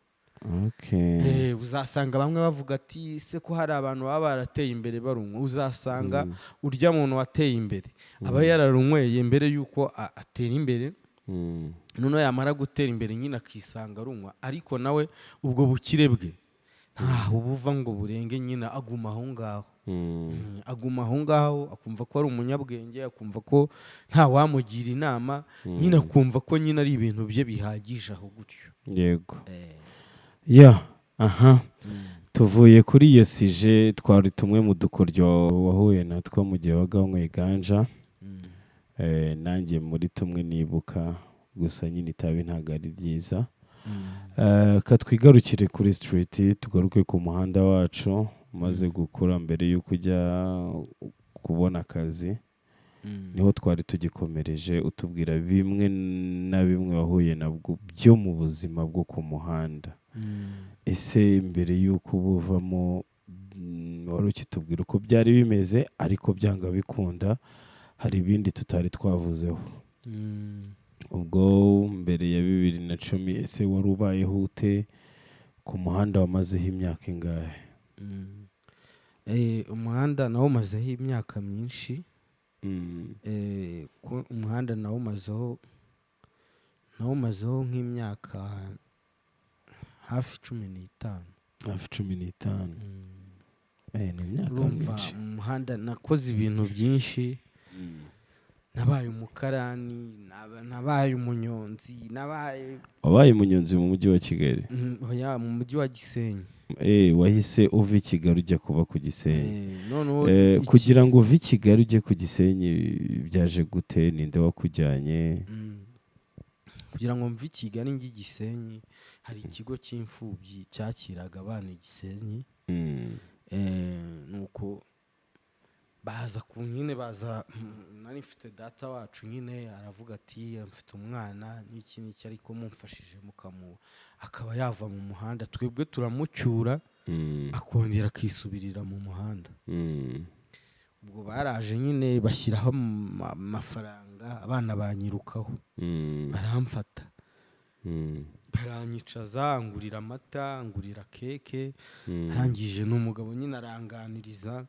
A: Uzasanga bamwe bavuga ati: "Se ko hari abantu baba barateye imbere barunywa?" Uzasanga urya muntu wateye imbere aba yararunyweye mbere y'uko atera imbere. Noneho yamara gutera imbere nyine akisanga arunywa, ariko nawe ubwo bukire bwe ntaho buva ngo burenge, nyine aguma aho ngaho. Aguma aho ngaho, akumva ko ari umunyabwenge, akumva ko nta wamugira inama nyine, akumva ko nyine ari ibintu bye bihagije aho gutyo.
B: Yego, ya aha tuvuye kuri iyo sujet, twari tumwe mu dukoryo wahuye natwo mu gihe wabaga wanyweye ganja. Nanjye muri tumwe nibuka gusa nyine, itabi ntabwo ari ryiza. Ka twigarukire kuri street, tugaruke ku muhanda wacu. Umaze gukura, mbere y'uko ujya kubona akazi, niho twari tugikomereje, utubwira bimwe na bimwe wahuye nabwo byo mu buzima bwo ku muhanda. Ese mbere y'uko ubuvamo, wari ukitubwira uko byari bimeze, ariko byanga bikunda hari ibindi tutari twavuzeho. Ubwo mbere ya 2010, ese wari ubayeho ute ku muhanda? Wamazeho imyaka ingahe?
A: Umuhanda nawo umazeho imyaka myinshi. Umuhanda nawo umazeho nk'imyaka hafi 15.
B: Hafi 15. Ni imyaka
A: Urumva,
B: myinshi.
A: mu muhanda nakoze ibintu byinshi. Nabaye umukarani, nabaye umunyonzi, nabaye
B: Wabaye umunyonzi mu mujyi wa Kigali?
A: Oya, mu mujyi wa Gisenyi.
B: Wahise uva i Kigali ujya kuba ku Gisenyi?
A: Noneho
B: Kugira ngo uve i Kigali ujye ku Gisenyi byaje gute? Ninde wakujyanye?
A: Kugira ngo mve i Kigali njye i Gisenyi, hari ikigo cy'imfubyi cyakiraga abana i Gisenyi. Nuko baza ku nyine baza, nari mfite data wacu nyine, aravuga ati: "Mfite umwana n'iki n'iki, ariko mumfashije mukamu akaba yava mu muhanda, twebwe turamucyura, akongera akisubirira mu muhanda." Ubwo baraje nyine bashyiraho amafaranga, abana banyirukaho, baramfata, baranyicaza, ngurira amata, ngurira keke. Arangije, ni umugabo nyine, aranganiriza,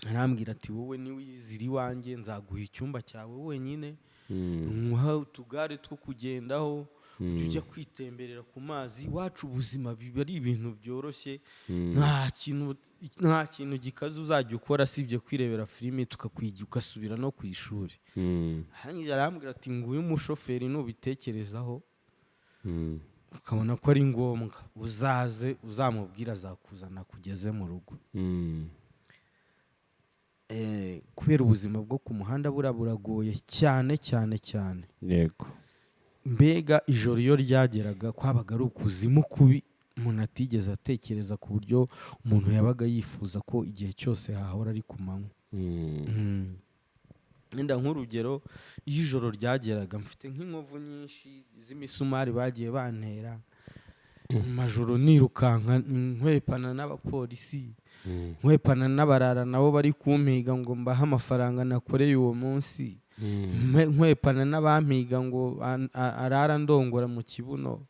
A: arambwira ati: "Wowe niwizira iwanjye nzaguha icyumba cyawe wenyine, nkuha utugare two kugendaho, ujye ujya kwitemberera ku mazi iwacu, ubuzima biba ari ibintu byoroshye, nta kintu gikaze uzajya ukora usibye kwirebera filimi, tukakwiga ugasubira no ku ishuri." Arangije arambwira ati: "Nguyu umushoferi, nubitekerezaho ukabona ko ari ngombwa, uzaze uzamubwira azakuzana kugeze mu rugo." Kubera ubuzima bwo ku muhanda buriya buragoye cyane cyane cyane. Mbega ijoro iyo ryageraga, kwabaga ari ukuzimu kubi umuntu atigeze atekereza, ku buryo umuntu yabaga yifuza ko igihe cyose hahora ari ku manywa. Wenda nk'urugero, iyo ijoro ryageraga, mfite nk'inkovu nyinshi z'imisumari bagiye bantera mu majoro, nirukanka nkwepana n'abapolisi, nkwepana n'abarara nabo bari kumpiga ngo mbahe amafaranga nakoreye uwo munsi, nkwepana n'abampiga ngo arara ndongora mu kibuno.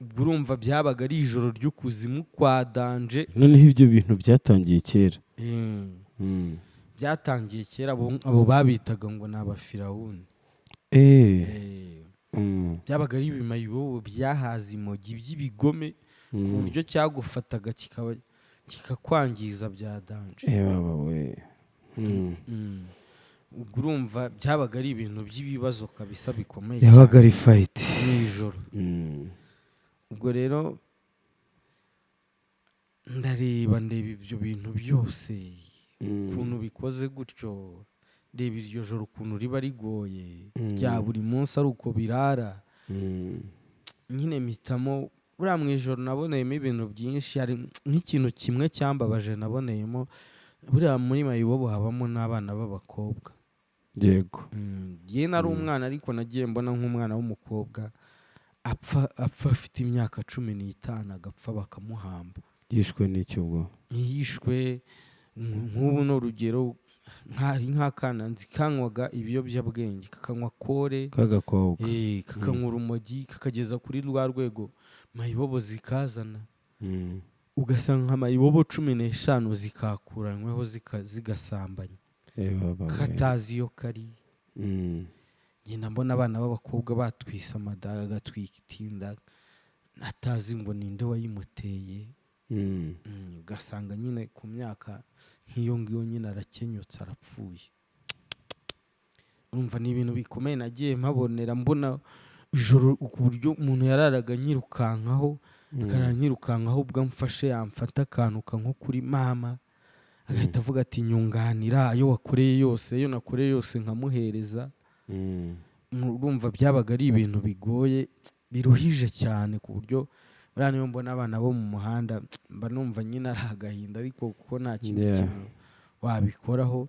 A: Ubwo urumva byabaga ari ijoro ry'ukuzimu kwa danger.
B: Noneho ibyo bintu byatangiye kera?
A: Byatangiye kera. Abo babitaga ngo ni abafirawuni. Byabaga ari ibimayibobo byahaze imogi by'ibigome, ku buryo cyagufataga kikaba kikakwangiza bya danger.
B: Baba we.
A: Ubwo urumva byabaga ari ibintu by'ibibazo kabisa bikomeye
B: Yabaga ari fight.
A: cyane mu ijoro. Ubwo rero ndareba, ndeba ibyo bintu byose ukuntu bikoze gutyo, reba iryo joro ukuntu riba rigoye rya buri munsi, ari uko birara. Nyine mpitamo. Buriya mu ijoro naboneyemo ibintu byinshi. Hari nk'ikintu kimwe cyambabaje naboneyemo. Buriya muri mayibobo habamo n'abana b'abakobwa. Njye nari umwana, ariko nagiye mbona nk'umwana w'umukobwa apfa afite imyaka 15, agapfa bakamuhamba.
B: Yishwe n'icyo ubwo?
A: Yishwe nk'ubu ni urugero, nkari nk'akana nzi kanywaga ibiyobyabwenge, kakanywa kore.
B: K'agakobwa?
A: Kakanywa urumogi, kakageza kuri rwa rwego mayibobo zikazana, ugasanga nka mayibobo 15 zikakuranyweho, zigasambanya,
B: Baba we.
A: katazi iyo kari. Ngenda mbona abana b'abakobwa batwise amada, agatwita inda atazi ngo ninde wayimuteye. Ugasanga nyine ku myaka nk'iyo ngiyo nyine arakenyutse, arapfuye. Urumva ni ibintu bikomeye nagiye mpabonera, mbona ijoro ku buryo umuntu yararaga nyirukankaho, akarara nyirukankaho. Ubwo amfashe, yamfata akantuka nko kuri mama, agahita avuga ati: "Nyunganira ayo wakoreye yose, ayo nakoreye yose," nkamuhereza. Urumva byabaga ari ibintu bigoye, biruhije cyane, ku buryo buriya niyo mbona abana bo mu muhanda mba numva nyine ari agahinda, ariko kuko nta kindi kintu wabikoraho.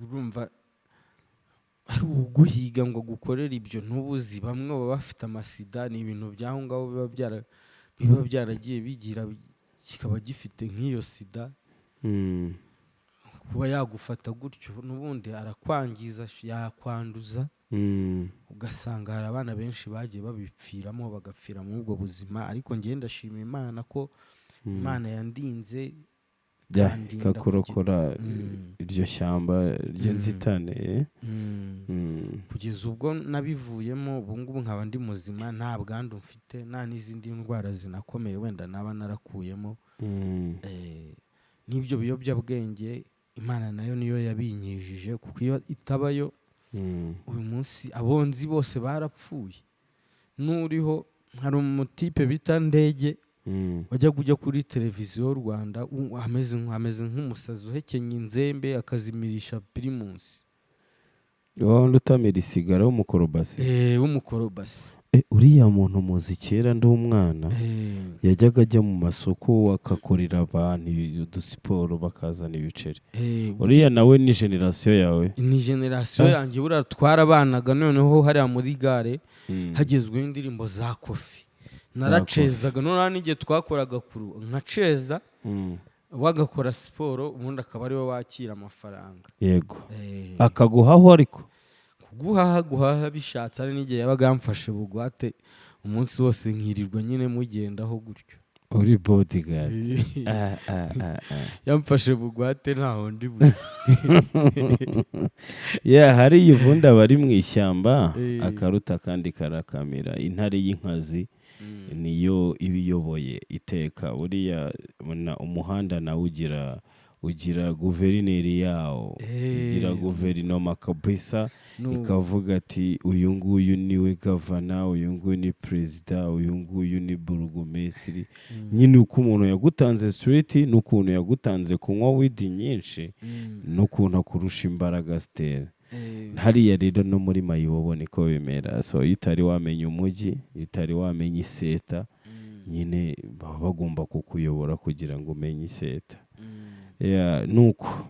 A: Urumva ari uguhiga ngo agukorere ibyo ntubuzi. Bamwe baba bafite amasida, ni ibintu by'aho ngaho biba byaragiye bigira, kikaba gifite nk'iyo sida. Kuba yagufata gutyo n'ubundi arakwangiza, yakwanduza. Ugasanga hari abana benshi bagiye babipfiramo, bagapfira muri ubwo buzima. Ariko njyewe ndashima Imana ko Imana yandinze, ikandinda.
B: Ikakurokora iryo shyamba ry'inzitane, eh?
A: Kugeza ubwo nabivuyemo, ubu ngubu nkaba ndi muzima, nta bwandu mfite, nta n'izindi ndwara zinakomeye wenda naba narakuyemo. N'ibyo biyobyabwenge Imana nayo niyo yabinyijije, kuko iyo itabayo, uyu munsi abonzi bose barapfuye. N'uriho, hari umutipe bita Ndege wajyaga ujya kuri Televiziyo y'u Rwanda, ameze nk'umusazi uhekenya inzembe, akazimirisha Primus.
B: Wa wundi utamira isigara w'umukorobasi?
A: W'umukorobasi.
B: Uriya muntu muzi kera ndi umwana. Yajyaga ajya mu masoko akakorera abantu udusiporo, bakazana ibiceri. Uriya nawe ni génération yawe?
A: Ni génération yanjye. Buriya twarabanaga. Noneho hariya muri gare hagezweho indirimbo za Kofi,
B: Za
A: naracezaga. Noneho n'igihe twakoraga kuru nkaceza, wagakora siporo, ubundi akaba ariwe wakira amafaranga.
B: Akaguhaho ariko?
A: Kuguhaha, guhaha bishatse. Hari n'igihe yabaga yamfashe bugwate umunsi wose, nkirirwa nyine mugendaho gutyo.
B: Uri bodyguard. Ah, ah, ah, ah.
A: Yamfashe bugwate, ntaho ndi bujye.
B: Yeah, hariya ubundi aba ari mu ishyamba. Akaruta kandi karakamira. Intare y'inkazi niyo iba iyoboye iteka. Buriya umuhanda nawe ugira Ugira guverineri yawo, ugira guverinoma kabisa, ikavuga ati: "Uyu nguyu niwe gavana, uyu nguyu ni perezida, uyu nguyu ni burugumesitiri." Nyine uko umuntu yagutanze street n'ukuntu yagutanze kunywa weed nyinshi n'ukuntu akurusha imbaraga zitera. Hariya rero no muri mayibobo niko bimera. So iyo utari wamenya umujyi, iyo utari wamenya iseta, nyine baba bagomba kukuyobora kugira ngo umenye iseta. Yeah, nuko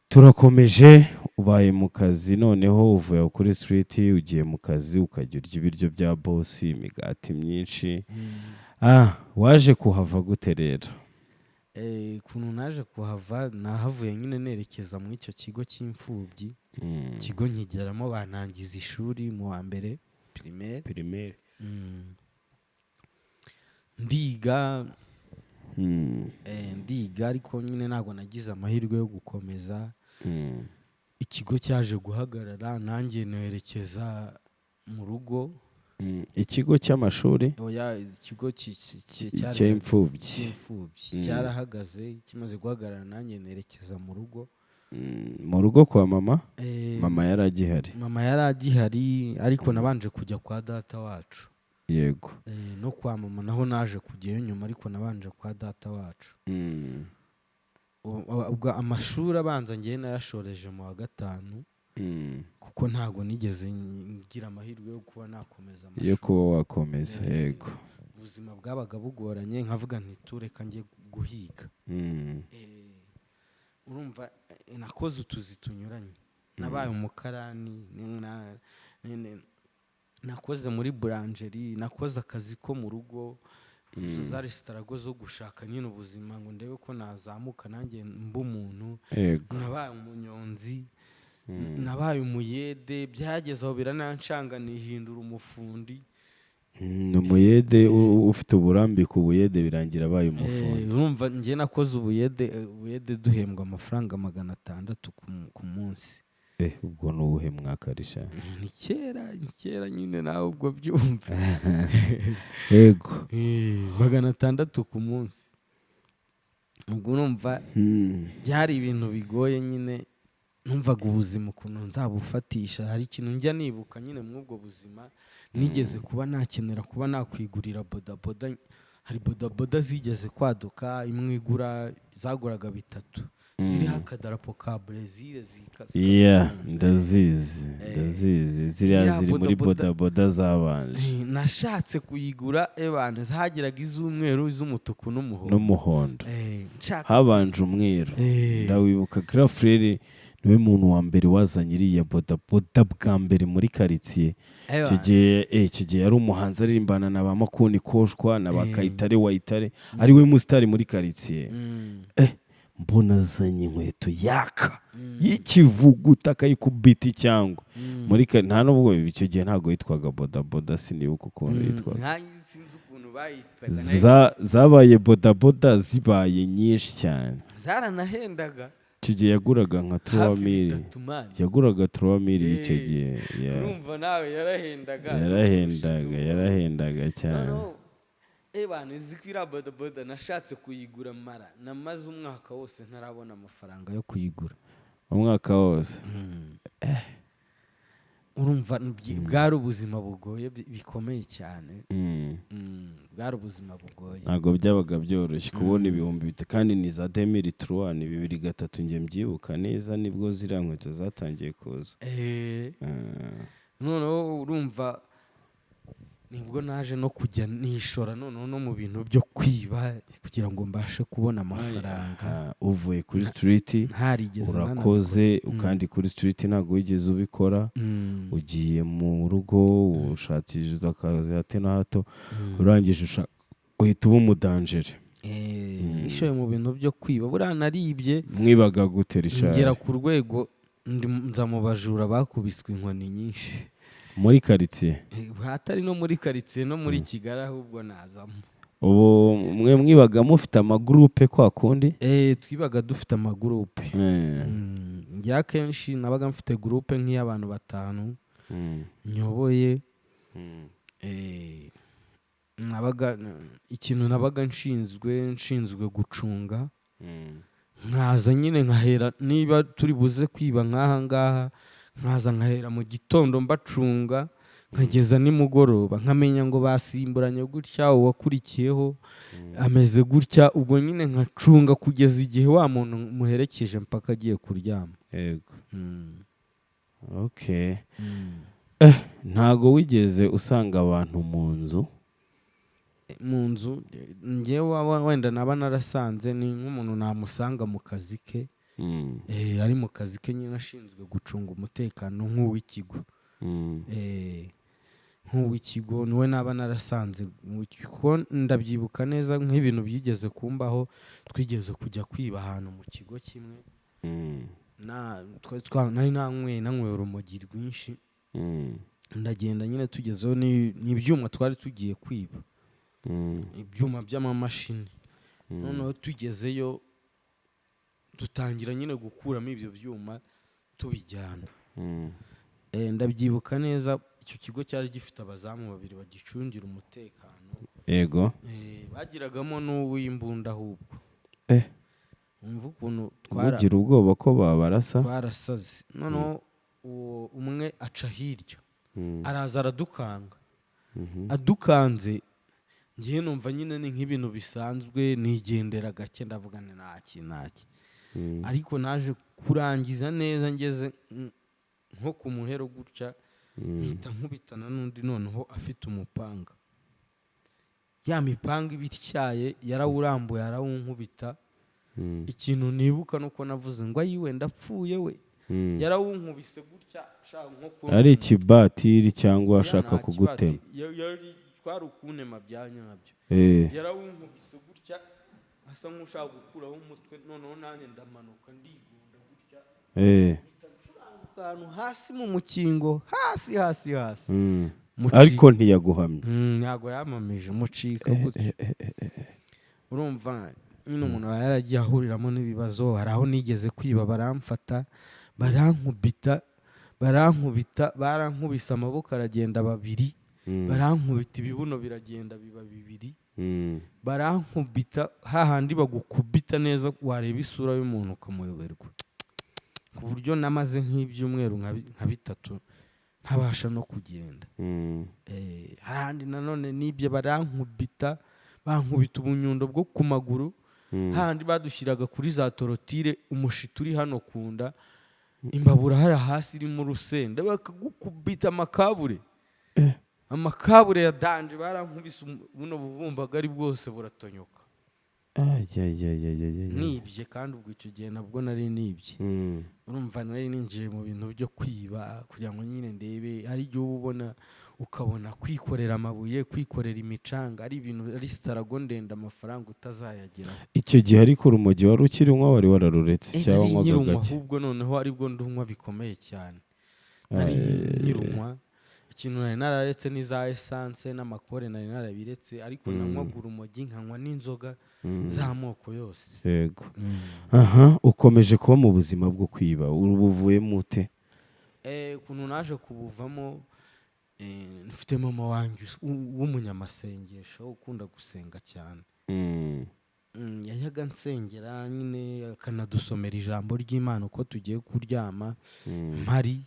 B: turakomeje, ubaye mu kazi noneho, uvuye kuri street ugiye mu kazi, ukajya urya ibiryo bya boss, imigati myinshi. Waje kuhava gute rero?
A: Ukuntu naje kuhava, nahavuye nyine nerekeza muri icyo kigo cy'imfubyi. Ikigo nkigeramo banangiza ishuri mu wa mbere primaire.
B: Primaire.
A: Ndiga, ndiga, ariko nyine ntabwo nagize amahirwe yo gukomeza. Ikigo cyaje guhagarara, nanjye nerekeza mu rugo.
B: Ikigo cy'amashuri?
A: Oya, ikigo
B: cy'imfubyi.
A: Cy'imfubyi cyarahagaze. Kimaze guhagarara, nanjye nerekeza mu rugo.
B: Mu rugo kwa mama? Mama yari agihari?
A: Mama yari agihari, ariko nabanje kujya kwa data wacu. No kwa mama naho naje kujyayo nyuma, ariko nabanje kwa data wacu. Ubwo amashuri abanza ngewe nayashoreje mu wa gatanu, kuko ntabwo nigeze ngira amahirwe yo kuba nakomeza
B: yo
A: amashuri.
B: Kuba wakomeza.
A: Ubuzima bwabaga bugoranye, nkavuga nti tureka njye guhiga. Urumva, nakoze utuzi tunyuranye, nabaye umukarani, nakoze muri boulangerie, nakoze akazi ko mu rugo. Izo zari struggle zo gushaka nyine ubuzima ngo ndebe ko nazamuka nanjye mba umuntu. Nabaye umunyonzi, nabaye umuyede, byageze aho biranancanga nihindura umufundi.
B: Umuyede ufite uburambe ku buyede birangira abaye umufundi.
A: Urumva njye nakoze ubuyede, ubuyede duhembwa amafaranga 600 ku munsi.
B: Ubwo ni ubuhe mwaka, Risha?
A: Ni kera, ni kera nyine, nawe ubwo byumva. 600 ku munsi, ubwo urumva byari ibintu bigoye nyine. Numvaga ubuzima ukuntu nzabufatisha. Hari ikintu njya nibuka nyine muri ubwo buzima, nigeze kuba nakenera kuba nakwigurira bodaboda. Hari bodaboda zigeze kwaduka, imwe igura, zaguraga bitatu, ziriho akadarapo ka Brezil.
B: Ndazizi, ndazizi ziriya.
A: Ziriya
B: Ziri muri
A: bodaboda.
B: Bodaboda zabanje.
A: Nashatse kuyigura, ebana zahagiraga iz'umweru, iz'umutuku n'umuhondo.
B: N'umuhondo.
A: Nshaka
B: Habanje umweru. Ndawibuka, Grafrere niwe muntu wa mbere wazanye iriya bodaboda bwa mbere muri karitsiye icyo gihe. Icyo gihe yari umuhanzi aririmbana na ba Makuni Koshwa na ba Kayitare Wayitare, ari we musitari muri karitsiye. Mbona azanye inkweto yaka y'ikivuguta, akayikubita icyangwa muri nta nubwo icyo gihe ntabwo yitwaga bodaboda, sinibuka ukuntu yitwaga.
A: Nkanjye sinzi ukuntu bayitaga nayo.
B: Zabaye bodaboda zibaye nyinshi cyane.
A: Zaranahendaga.
B: Icyo gihe yaguraga nka
A: Hafi
B: 3000.
A: bitatu man.
B: Yaguraga 3000 icyo gihe, yeah.
A: Urumva nawe yarahendaga.
B: Yarahendaga, yarahendaga cyane.
A: Noneho bantu izi ko iriya bodaboda nashatse kuyigura, mara namaze umwaka wose ntarabona amafaranga yo kuyigura.
B: Umwaka wose?
A: Urumva bwari ubuzima bugoye bikomeye cyane. Bwari ubuzima bugoye.
B: Ntabwo byabaga byoroshye kubona 5000, kandi ni za 2003, ni 2003, njye mbyibuka neza, nibwo ziriya nkweto zatangiye kuza.
A: Noneho urumva nibwo naje no kujya nishora noneho no mu bintu byo kwiba kugira ngo mbashe kubona amafaranga.
B: Uvuye kuri street,
A: Ntarigeze
B: urakoze.
A: nanabikora.
B: Kandi kuri street ntabwo wigeze ubikora. Ugiye mu rugo, ushakishije akazi hato na hato, urangije uhita uba umudanjere.
A: Nishoye mu bintu byo kwiba. Buriya naribye.
B: Mwibaga gute, Richard?
A: Ngera ku rwego nza mu bajura bakubiswe inkoni nyinshi.
B: Muri karitsiye?
A: Hatari no muri karitsiye, no muri Kigali ahubwo nazamo.
B: Ubu mwe mwibaga mufite amagurupe kwa kundi?
A: Twibaga dufite amagurupe. Njye akenshi nabaga mfite gurupe nk'iy'abantu batanu nyoboye. Nabaga ikintu nabaga nshinzwe gucunga. Nkaza nyine nkahera, niba turi buze kwiba nk'aha ngaha, nkaza nkahera mu gitondo mbacunga nkageza nimugoroba, nkamenya ngo basimburanye gutya, uwakurikiyeho ameze gutya. Ubwo nyine nkacunga kugeza igihe wa muntu muherekeje mpaka agiye kuryama.
B: Okay, ntago wigeze usanga abantu mu nzu?
A: Mu nzu, njyewe wenda naba narasanze ni nk'umuntu namusanga mu kazi ke. Ari mu kazi ke nyine, ashinzwe gucunga umutekano nk'uw'ikigo. Nk'uw'ikigo niwe naba narasanze kuko ndabyibuka neza nk'ibintu byigeze kumbaho. Twigeze kujya kwiba ahantu mu kigo kimwe. Nari nanyweye urumogi rwinshi. Ndagenda nyine, tugezeho ni ibyuma twari tugiye kwiba, ibyuma by'amamashini. Noneho tugezeyo dutangira nyine gukuramo ibyo byuma tubijyana. Ndabyibuka neza, icyo kigo cyari gifite abazamu babiri bagicungira umutekano. Bagiragamo n'uw'imbunda ahubwo. Wumva ukuntu
B: Mugira ubwoba ko babarasa?
A: Twarasaze. Noneho uwo umwe aca hirya, araza aradukanga. Adukanze, ngewe numva nyine ni nk'ibintu bisanzwe, nigendera gake, ndavuga ni ntaki ntaki. Ariko naje kurangiza neza ngeze nko ku muhero gutya, mpita nkubitana n'undi noneho afite umupanga, ya mipanga iba ityaye, yarawurambuye arawunkubita. Ikintu nibuka nuko navuze ngo: "Ayiwe, ndapfuye we!" Yarawunkubise gutya ashaka nko
B: Ari
A: kuntema.
B: ikibatiri cyangwa
A: Oya,
B: ashaka
A: nta
B: kugutema?
A: kibati. Twari ukuntema bya nyabyo. Yarawunkubise gutya asa nk'ushaka gukuraho umutwe, noneho nanjye ndamanuka ndigonda gutya, ahantu hasi mu mukingo, hasi hasi hasi.
B: Ariko ntiyaguhamye?
A: Ntabwo yamamije, mucika gutya. Urumva nyine umuntu aba yaragiye ahuriramo n'ibibazo. Hari aho nigeze kwiba baramfata, barankubita, barankubita, barankubise amaboko aragenda babiri, barankubita ibibuno biragenda biba bibiri, barankubita hahandi bagukubita neza wareba isura y'umuntu ukamuyoberwa, ku buryo namaze nk'ibyumweru nka 3 ntabasha no kugenda. Hari ahandi nanone nibye barankubita, bankubita ubunyundo bwo ku maguru, hahandi badushyiraga kuri za torotire, umushito uri hano ku nda, imbabura hariya hasi irimo urusenda, bakagukubita amakabure, amakabure ya danger. Barankubise buno bubumbagari bwose buratonyoka.
B: Ay, ay, ay, ay, ay, ay.
A: Nibye kandi ubwo icyo gihe nabwo nari nibye. Urumva nari ninjiye mu bintu byo kwiba kugira ngo nyine ndebe. Hari igihe uba ubona ukabona kwikorera amabuye, kwikorera imicanga ari ibintu ari struggle ndende, amafaranga utazayageraho.
B: Icyo gihe ariko urumogi wari ukirinywa, wari wararuretse cyangwa
A: Nari
B: wanywaga
A: nyirunywa.
B: gake?
A: Ahubwo noneho aribwo ndunywa bikomeye cyane. Nari nyirunywa. Ikintu nari nararetse ni za essence n'amakore, nari narabiretse, ariko nanywaga urumogi nkanywa n'inzoga z'amoko yose.
B: Yego, aha ukomeje kuba mu buzima bwo kwiba, ubuvuyemo ute?
A: Ukuntu naje kubuvamo, mfite mama wanjye w'umunyamasengesho ukunda gusenga cyane. Yajyaga nsengera nyine, akanadusomera ijambo ry'Imana uko tugiye kuryama mpari.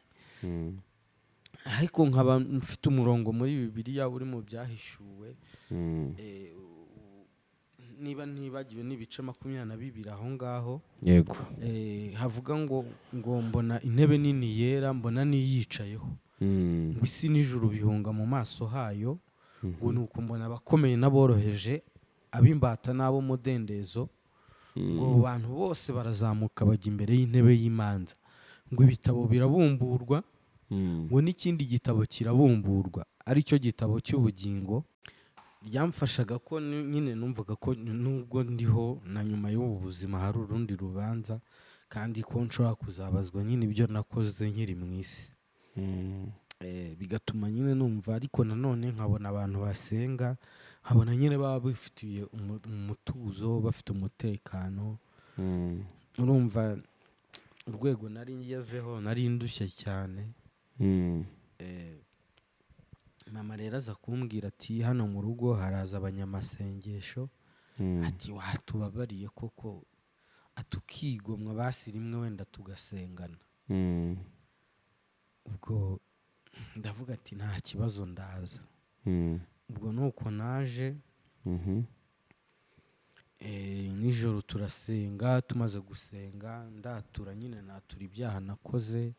A: Ariko nkaba mfite umurongo muri Bibiliya uri mu Byahishuwe, niba ntibagiwe n'ibice 22 aho ngaho. Havuga ngo mbona intebe nini yera, mbona n'iyicayeho, ngo isi n'ijuru bihunga mu maso hayo, ngo ni uko mbona abakomeye n'aboroheje, ab'imbata n'ab'umudendezo, ngo abo bantu bose barazamuka bajya imbere y'intebe y'imanza, ngo ibitabo birabumburwa, ngo n'ikindi gitabo kirabumburwa, aricyo gitabo cy'ubugingo. Ryamfashaga ko nyine numvaga ko nubwo ndiho na nyuma y'ubu buzima hari urundi rubanza, kandi ko nshobora kuzabazwa nyine ibyo nakoze nkiri mu isi. Bigatuma nyine numva, ariko nanone nkabona abantu basenga, nkabona nyine baba bifitiye umutuzo, bafite umutekano. Urumva urwego nari ngezeho, nari ndushye cyane. Mama rero aza kumbwira ati: "Hano mu rugo haraza abanyamasengesho," ati: "Watubabariye koko?" Ati ukigomwa basi rimwe wenda tugasengana. Ubwo ndavuga ati nta kibazo, ndaza. Ubwo nuko naje. Nijoro turasenga, tumaze gusenga ndatura nyine, natura ibyaha nakoze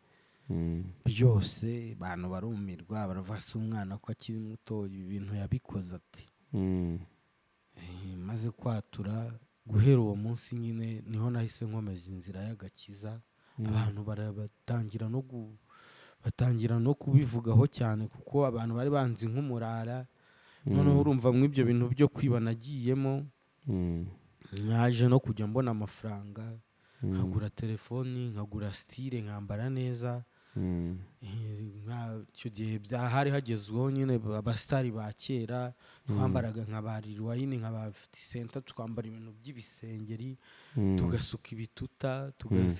A: byose. Abantu barumirwa, baravuga se umwana ko akiri muto ibi bintu yabikoze ati? Maze kwatura, guhera uwo munsi nyine niho nahise nkomeza inzira y'agakiza. Abantu batangira no kubivugaho cyane, kuko abantu bari banzi nk'umurara. Noneho urumva mu ibyo bintu byo kwiba nagiyemo, naje no kujya mbona amafaranga, nkagura telefoni, nkagura style, nkambara neza. Icyo gihe hari hagezweho nyine abasitari ba kera, twambaraga nka ba Lil Wayne, nka ba 50 Cent, twambara ibintu by'ibisengeri, tugasuka ibituta,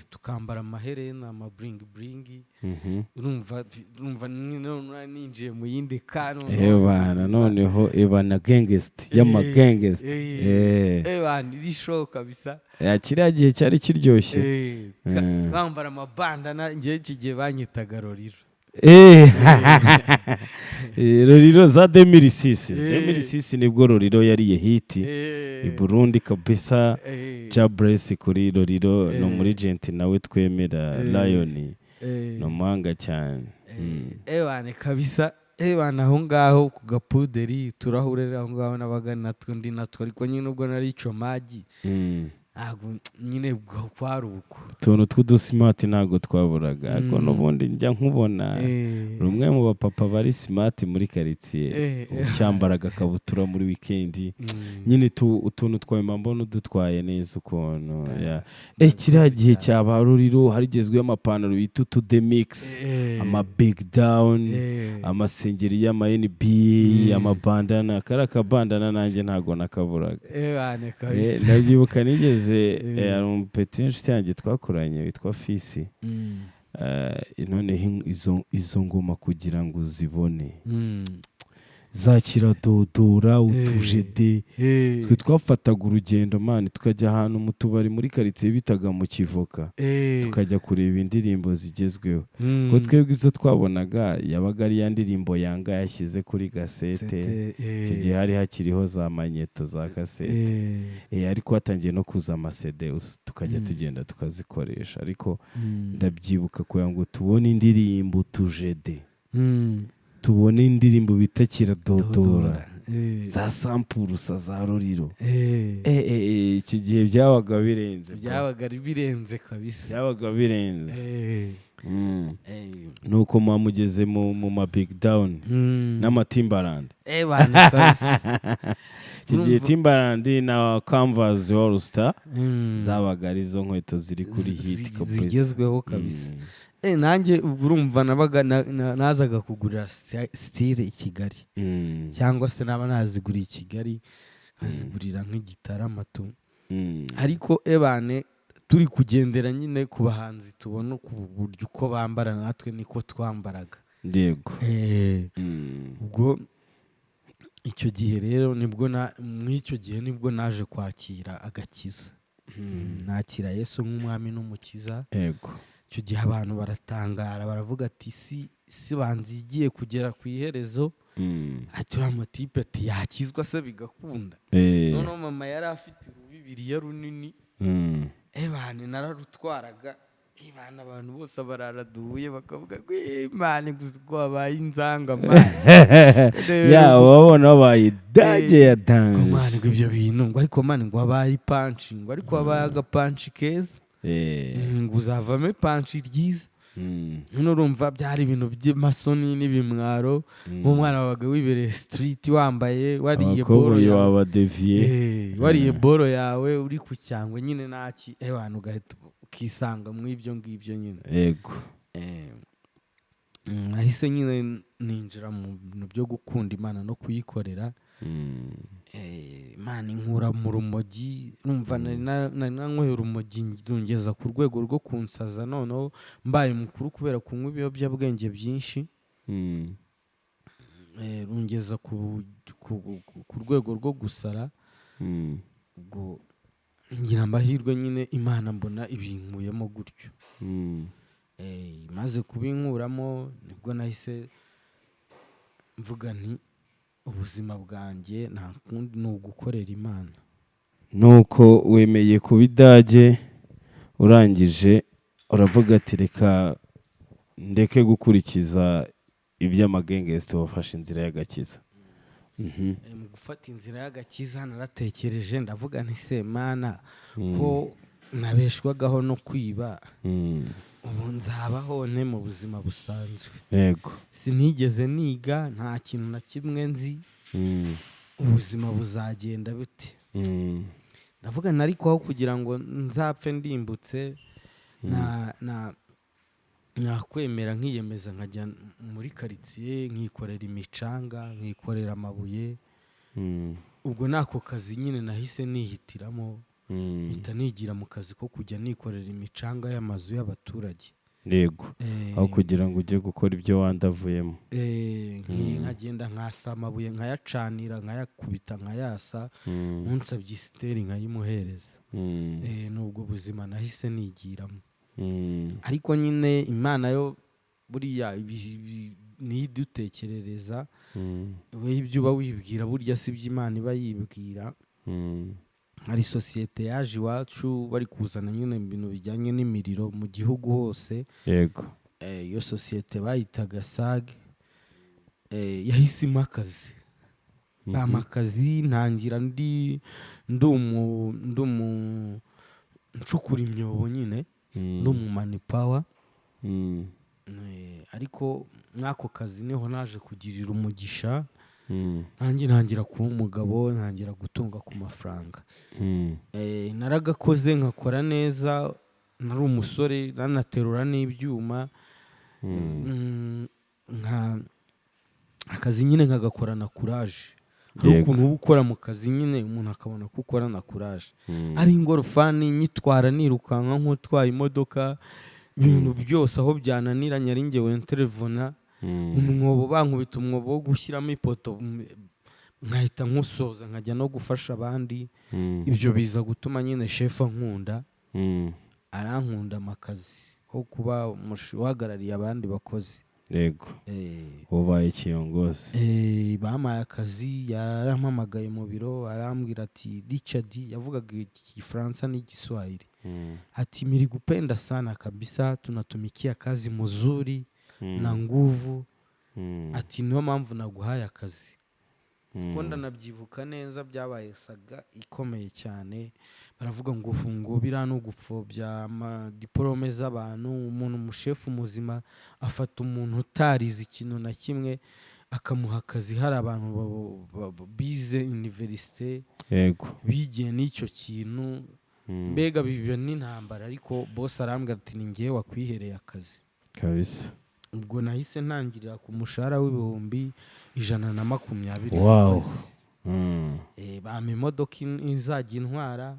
A: tukambara amaherena, ama bling bling. Urumva nyine ninjiye mu yindi kano.
B: Ebana, noneho ebana gangster y'amagangster.
A: Ebana iri show kabisa.
B: Kiriya gihe cyari kiryoshye.
A: Twambara amabandana. Ngewe iki gihe banyitaga Roriro.
B: Roriro za 2006. 2006 nibwo Roriro yariye hit i Burundi kabisa. Jah bless kuri Roriro, ni umurigenti nawe twemera. Lion ni umuhanga cyane.
A: Ewane kabisa, ewana aho ngaho ku gapuderi turahurira aho ngaho, nabaga natwo ndi natwo, ariko nyine ubwo nari icomagi, ntabwo nyine bwo kwari uko.
B: Utuntu tw'udusimati ntabwo twaburaga, ariko n'ubundi njya nkubona rumwe mu bapapa bari smart muri karitsiye, ucyambara agakabutura muri wikendi. Nyine utuntu twawe mba mbona udutwaye neza ukuntu. Ya. Kiriya gihe cya ba Ruriro harigezweho amapantaro bita utudemix, ama big down, amasengeri y'ama NBA, amabandana. Kariya kabandana nanjye ntabwo nakaburaga.
A: Ebane kabisa.
B: Ndabyibuka nigeze hari umupeti w'inshuti yanjye twakoranye witwa Fisi. Noneho izo ngoma kugira ngo uzibone zakiradodora utujede, twe twafataga urugendo man, tukajya ahantu mu tubari muri karitsiye bitaga mu Kivoka, tukajya kureba indirimbo zigezweho, kuko twebwe izo twabonaga yabaga ari ya ndirimbo yanga yashyize kuri gasete.
A: Sete,
B: Icyo gihe hari hakiriho za magnéto, za kasete. Ariko hatangiye no kuza ama CD, tukajya tugenda tukazikoresha, ariko ndabyibuka kugira ngo tubone indirimbo tujede, tubone indirimbo bita kiradodora,
A: Dodora.
B: Za sampurusa za Roriro. Icyo gihe byabaga birenze bro.
A: Byabaga ari birenze kabisa.
B: Byabaga birenze. Nuko muba mugeze mu ma big down n'amatimbaland.
A: Bana kabisa.
B: Icyo gihe Timberland na Converse All Star zabaga arizo nkweto ziri kuri hit kabisa.
A: Zigezweho kabisa. Nanjye ubwo urumva nabaga nazaga kugurira style i Kigali, cyangwa se naba naziguriye i Kigali nkazigurira nk'igitarama tu. Ariko ebane turi kugendera nyine ku bahanzi, tubona ku buryo uko bambara natwe niko twambaraga. Ubwo icyo gihe rero nibwo na mw'icyo gihe nibwo naje kwakira agakiza, nakira Yesu nk'umwami n'umukiza. Icyo gihe abantu baratangara, baravuga ati si banza igiye kugera ku iherezo. Ati uriya mutipe, ati yakizwa se bigakunda? Noneho mama yari afite urubibiriya runini. Ebane nararutwaraga, ebane abantu bose barara duhuye bakavuga ngo "Imana gusa ko wabaye inzanga man."
B: Ya, wabona wabaye dage ya
A: Ngo
B: danje.
A: Man, ngo ibyo bintu, ngo ariko man, ngo wabaye ipanci, ngo ariko wabaye agapanci keza. Ngo uzavamo ipanci ryiza. None urumva byari ibintu by'amasoni n'ibimwaro, nk'umwana wabaga wibereye street, wambaye, wariye boro
B: Abakoboyi
A: yawe.
B: wabadeviye.
A: Wariye boro yawe, uri ku cyangwe nyine, naki abantu ugahita ukisanga mu ibyo ngibyo nyine. Nahise nyine ninjira mu bintu byo gukunda Imana no kuyikorera. Imana inkura mu rumogi. Numva nari nanyweye urumogi rungeza ku rwego rwo kunsaza, noneho mbaye mukuru kubera kunywa ibiyobyabwenge byinshi. Rungeza ku rwego rwo gusara. Ubwo Ngira amahirwe nyine, Imana mbona ibinkuyemo gutyo. Imaze kubinkuramo nibwo nahise mvuga nti: "Ubuzima bwanjye nta kundi, ni ugukorera Imana."
B: Nuko wemeye kuba idage, urangije uravuga ati: "Reka ndeke gukurikiza iby'amagengesite." Wafashe inzira y'agakiza.
A: Mu gufata inzira y'agakiza naratekereje, ndavuga nti: "Se Mana, ko nabeshwagaho no kwiba, ubu nzabaho nte mu buzima busanzwe?" Sinigeze niga, nta kintu na kimwe nzi, ubuzima buzagenda bute? Ndavuga nti: "Ariko aho kugira ngo nzapfe ndimbutse, na nakwemera nkiyemeza nkajya muri karitsiye, nkikorera imicanga, nkikorera amabuye." Ubwo nako kazi nyine nahise nihitiramo, mpita nigira mu kazi ko kujya nikorera imicanga y'amazu y'abaturage.
B: Aho kugira ngo ujye gukora ibyo wandavuyemo.
A: Nkagenda nkasa amabuye, nkayacanira, nkayakubita, nkayasa, unsabye isiteri nkayimuhereza. Ni ubwo buzima nahise nigiramo. Ariko nyine Imana yo buriya niyo idutekerereza. We ibyo uba wibwira burya si byo Imana iba yibwira. Hari sosiyete yaje iwacu bari kuzana nyine ibintu bijyanye n'imiriro mu gihugu hose. Iyo sosiyete bayitaga SAG. Yahise impa akazi, bampa akazi, ntangira ndi umu ncukura imyobo nyine, ndi umu manpower. Ariko mw'ako kazi niho naje kugirira umugisha, nanjye ntangira kuba umugabo, ntangira gutunga ku mafaranga. Naragakoze nkakora neza, nari umusore nanaterura n'ibyuma. Nka akazi nyine nkagakorana courage. Hari ukuntu uba ukora mu kazi nyine umuntu akabona ko ukorana courage. Ari ingorofani nyitwara nirukanka nk'utwaye imodoka, ibintu byose aho byananiranye ari njye wenterevona. Umwobo, bankubita umwobo wo gushyiramo ipoto, nkahita nkusoza nkajya no gufasha abandi. Ibyo biza gutuma nyine shefu ankunda, arankunda amakazi ko kuba uhagarariye abandi bakozi.
B: Ubaye ikiyongozi.
A: Bampaye akazi, yarampamagaye mu biro, arambwira ati: "Richard," yavugaga Igifaransa n'Igiswahili, ati: "Nilikupenda sana kabisa, tunatumikia kazi muzuri na nguvu." Ati: "Niyo mpamvu naguhaye akazi." Kuko ndanabyibuka neza, byabaye saga ikomeye cyane, baravuga ngo biriya ni ugupfobya amadiporome z'abantu, umuntu umushefu muzima afata umuntu utarize ikintu na kimwe akamuha akazi, hari abantu bize université, bigiye n'icyo kintu. Mbega biba n'intambara, ariko boss arambwira ati: "Ni ngewe wakwihereye akazi." Ubwo nahise ntangirira ku mushahara w'120,000 ku kwezi. Bampa imodoka izajya intwara,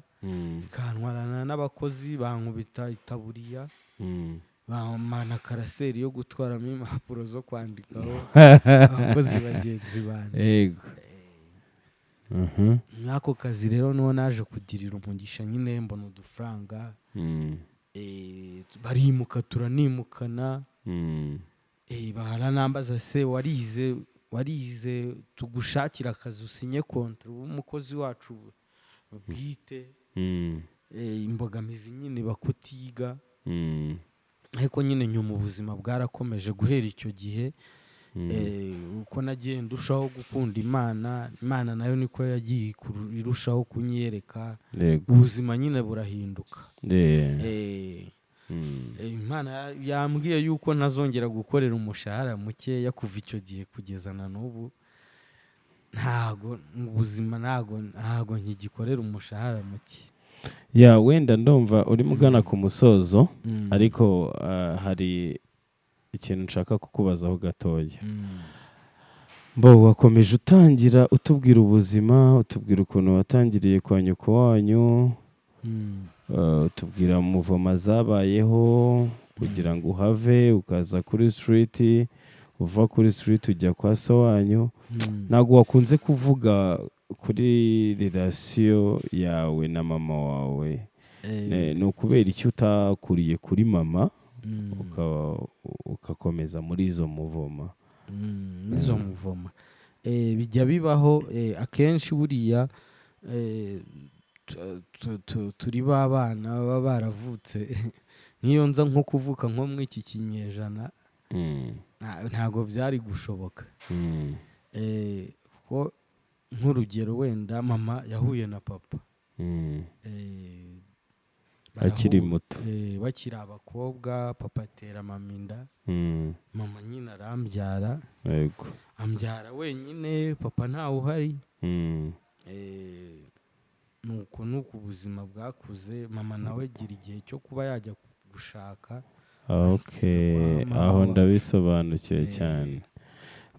A: ikantwarana n'abakozi, bankubita itaburiya, bampa na classeur yo gutwaramo impapuro zo kwandikaho abakozi bagenzi banjye. Mw'ako kazi rero niho naje kugirira umugisha nyine, mbona udufaranga. Barimuka, turanimukana. Baranambaza: "Se warize? Warize, tugushakira akazi, usinye contrat, ube umukozi wacu bwite." Imbogamizi nyine bakutiga. Ariko nyine nyuma ubuzima bwarakomeje guhera icyo gihe. Uko nagiye ndushaho gukunda Imana, Imana nayo niko yagiye irushaho kunyereka. Ubuzima nyine burahinduka. Imana yambwiye yuko ntazongera gukorera umushahara mukeya. Kuva icyo gihe kugeza na n'ubu, ntago mu buzima ntago nkigikorera umushahara muke.
B: Ya, wenda ndumva urimo ugana ku musozo, ariko hari ikintu nshaka kukubazaho gatoya. Mbo wakomeje utangira utubwira ubuzima, utubwira ukuntu watangiriye kwa nyoko wanyu, utubwira muvoma zabayeho kugira ngo uhave ukaza kuri street, uva kuri street ujya kwa so wanyu. Ntabwo wakunze kuvuga kuri Kuri relation yawe na mama wawe, ni ukubera icyo utakuriye kuri mama, ugakomeza muri izo mouvement?
A: Izo mouvement bijya bibaho akenshi. Buriya turi ba bana baba baravutse, nk'iyo nza nko kuvuka nko muri iki kinyejana, ntabwo byari gushoboka. Kuko nk'urugero wenda mama yahuye na papa
B: akiri
A: barahura,
B: muto.
A: Bakiri abakobwa, papa atera mama inda, mama nyine arambyara. Ambyara wenyine, papa ntawe uhari. Nuko ubuzima bwakuze, mama nawe agira igihe cyo kuba yajya gushaka, kwa mama
B: Aho
A: wacu.
B: ndabisobanukiwe cyane.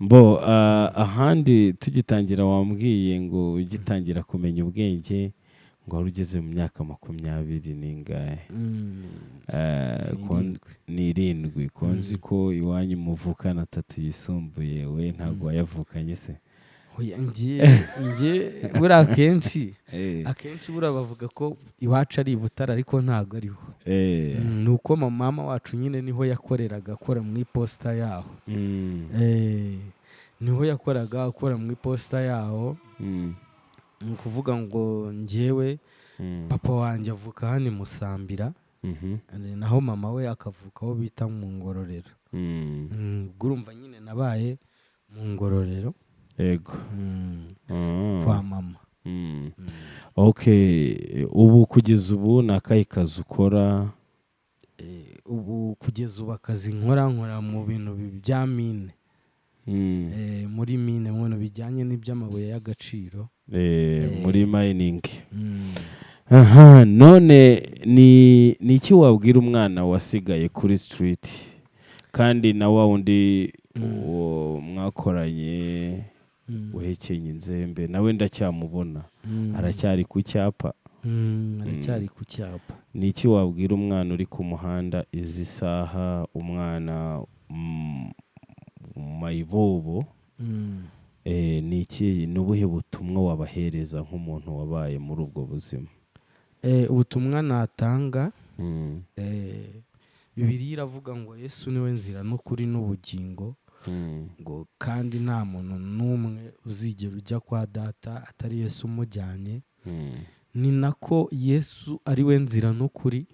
B: Mbo ahandi tugitangira wambwiye ngo ugitangira kumenya ubwenge ngo wari ugeze mu myaka 20 n'ingahe?
A: N'irindwi.
B: N'irindwi. Ko nzi ko iwanyu muvukana atatu yisumbuye, we ntabwo wayavukanye se?
A: Oya, ngiye buriya akenshi akenshi buriya bavuga ko iwacu ari i Butare, ariko ntabwo ariho. Ni uko mama wacu nyine niho yakoreraga, akora mu iposita yaho. Niho yakoraga, akora mu iposita yaho. Ni ukuvuga ngo njyewe papa wanjye avuka hano i Musambira, naho mama we akavuka aho bita mu Ngororero. Ubwo urumva nyine nabaye mu Ngororero, kwa mama.
B: Okay, ubu kugeza ubu ni akahe kazi ukora?
A: Ubu kugeza ubu akazi nkora mu bintu bya mine. Muri mine, mu bintu bijyanye n'iby'amabuye y'agaciro.
B: Muri mining. Aha none ni iki wabwira umwana wasigaye kuri street, kandi na wa wundi uwo mwakoranye uhekenye inzembe, nawe ndacyamubona, aracyari ku cyapa?
A: Aracyari ku cyapa.
B: Ni iki wabwira umwana uri ku muhanda izi saha, umwana mayibobo? Ni iki, ni ubuhe butumwa wabahereza nk'umuntu wabaye muri ubwo buzima?
A: Ubutumwa natanga, Bibiliya iravuga ngo Yesu niwe nzira n'ukuri n'ubugingo, ngo kandi nta muntu n'umwe uzigera ujya kwa Data atari Yesu umujyanye. Ni nako Yesu ari we nzira n'ukuri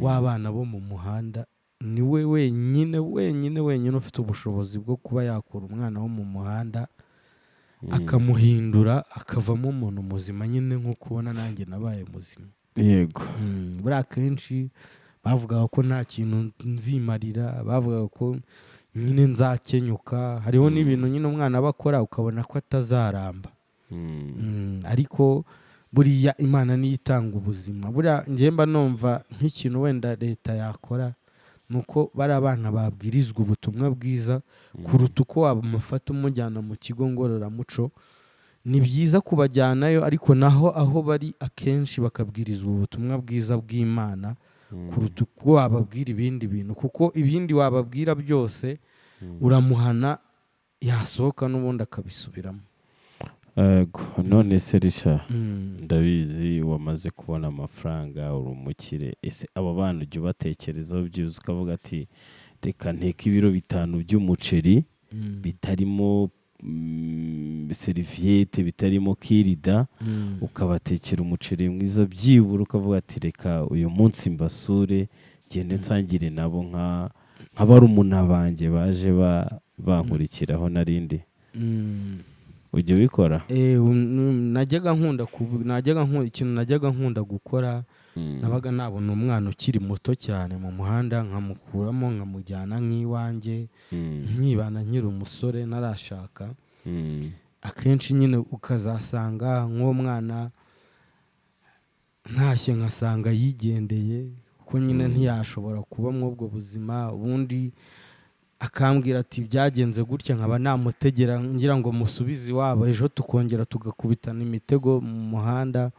A: w'abana bo mu muhanda. Ni we wenyine wenyine wenyine ufite ubushobozi bwo kuba yakura umwana wo mu muhanda, akamuhindura akavamo umuntu muzima nyine, nk'uko ubona nanjye nabaye muzima. Buriya akenshi bavugaga ko nta kintu nzimarira, bavugaga ko nyine nzakenyuka. Hariho n'ibintu nyine umwana aba akora ukabona ko atazaramba. Ariko buriya Imana niyo itanga ubuzima. Buriya njye mba numva nk'ikintu wenda leta yakora ni uko bari abana babwirizwa ubutumwa bwiza kuruta uko wamufata umujyana mu kigo ngororamuco. Ni byiza kubajyanayo, ariko naho aho bari akenshi bakabwirizwa ubutumwa bwiza bw'Imana kuruta uko wababwira ibindi bintu, kuko ibindi wababwira byose uramuhana, yasohoka n'ubundi akabisubiramo.
B: Yego. None se Risha, ndabizi wamaze kubona amafaranga, uri umukire. Ese abo bana ujya ubatekerezaho byibuze ukavuga ati: "Reka nteke ibiro 5 by'umuceri bitarimo serviette, bitarimo kirida," ukabatekera umuceri mwiza byibura, ukavuga ati: "Reka uyu munsi mbasure, ngende nsangire nabo nka barumuna banjye baje bankurikiraho narindi"? Ujya ubikora?
A: Najyaga nkunda ikintu najyaga nkunda gukora, nabaga nabona umwana ukiri muto cyane mu muhanda, nkamukuramo nkamujyana nk'iwanjye, nkibana nkiri umusore ntarashaka. Akenshi nyine ukazasanga nk'uwo mwana ntashye nkasanga yigendeye, kuko nyine ntiyashobora kuba muri ubwo buzima. Ubundi akambwira ati: "Byagenze gutya," nkaba namutegera ngira ngo musubize iwabo, ejo tukongera tugakubitana imitego mu muhanda.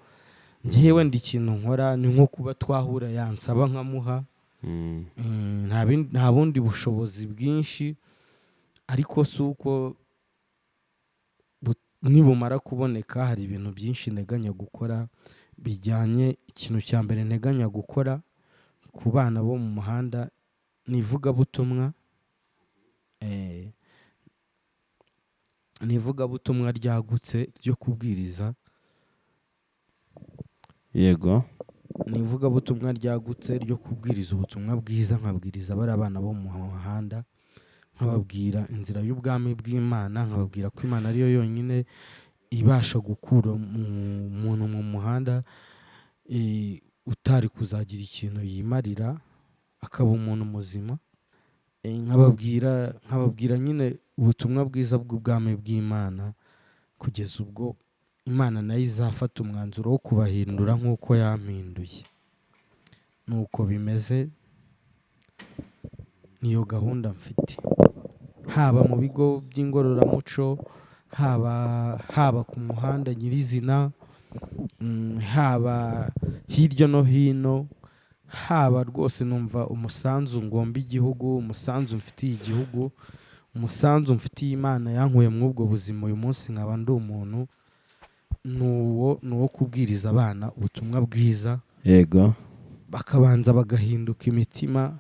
A: Ngewe wenda ikintu nkora ni nko kuba twahura, yansaba nkamuha. Nta bundi bushobozi bwinshi, ariko si uko Nibumara kuboneka, hari ibintu byinshi nteganya gukora bijyanye. Ikintu cya mbere nteganya gukora ku bana bo mu muhanda ni ivugabutumwa, ni ivugabutumwa ryagutse ryo kubwiriza. Ni ivugabutumwa ryagutse ryo kubwiriza ubutumwa bwiza, nkabwiriza bari abana bo mu muhanda, nkababwira inzira y'ubwami bw'Imana, nkababwira ko Imana ariyo yonyine ibasha gukura umuntu mu muhanda utari kuzagira ikintu yimarira, akaba umuntu muzima. Nkababwira nyine ubutumwa bwiza bw'ubwami bw'Imana, kugeza ubwo Imana nayo izafata umwanzuro wo kubahindura nk'uko yampinduye. Nuko bimeze, niyo gahunda mfite, haba mu bigo by'ingororamuco, haba ku muhanda nyirizina, haba hirya no hino, haba rwose numva umusanzu ngomba igihugu, umusanzu mfitiye igihugu, umusanzu mfitiye Imana yankuye muri ubwo buzima, uyu munsi nkaba ndi umuntu, ni uwo kubwiriza abana ubutumwa bwiza, bakabanza bagahinduka imitima,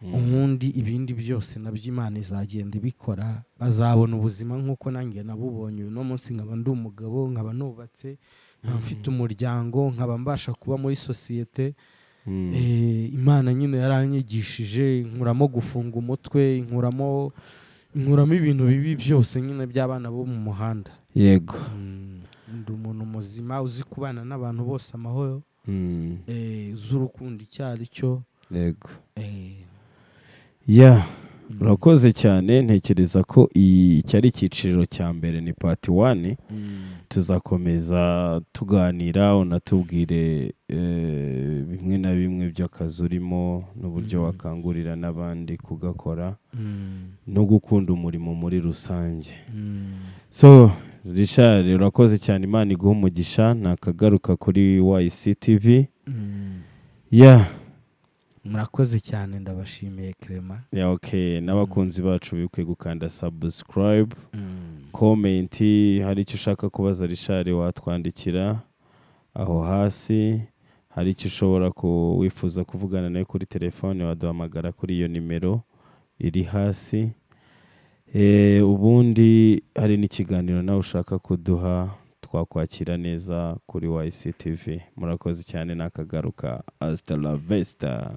A: ubundi ibindi byose nabyo Imana izagenda ibikora. Bazabona ubuzima nk'uko nanjye nabubonye. Uyu munsi nkaba ndi umugabo, nkaba nubatse, nkaba mfite umuryango, nkaba mbasha kuba muri sosiyete. Imana nyine yaranyigishije, inkuramo gufunga umutwe, inkuramo ibintu bibi byose nyine by'abana bo mu muhanda. Ndi umuntu muzima uzi kubana n'abantu bose amahoro, uzi urukundo icyo ari cyo.
B: Ya, urakoze cyane. Ntekereza ko iki ari icyiciro cya mbere, ni part one. Tuzakomeza tuganira, unatubwire bimwe na bimwe by'akazi urimo n'uburyo wakangurira n'abandi kugakora no gukunda umurimo muri rusange. So Richard, urakoze cyane, Imana iguhe umugisha. Nakagaruka kuri YCTV. Ya.
A: Murakoze cyane, ndabashimiye, Clement.
B: Yeah, okay. N'abakunzi bacu bibuke gukanda subscribe, comment. Hari icyo ushaka kubaza Richard, watwandikira aho hasi. Hari icyo ushobora ku wifuza kuvugana nawe kuri telefone, waduhamagara kuri iyo nimero iri hasi. Ubundi hari n'ikiganiro nawe ushaka kuduha, twakwakira neza kuri YCTV. Murakoze cyane, nakagaruka. Hasta la vista.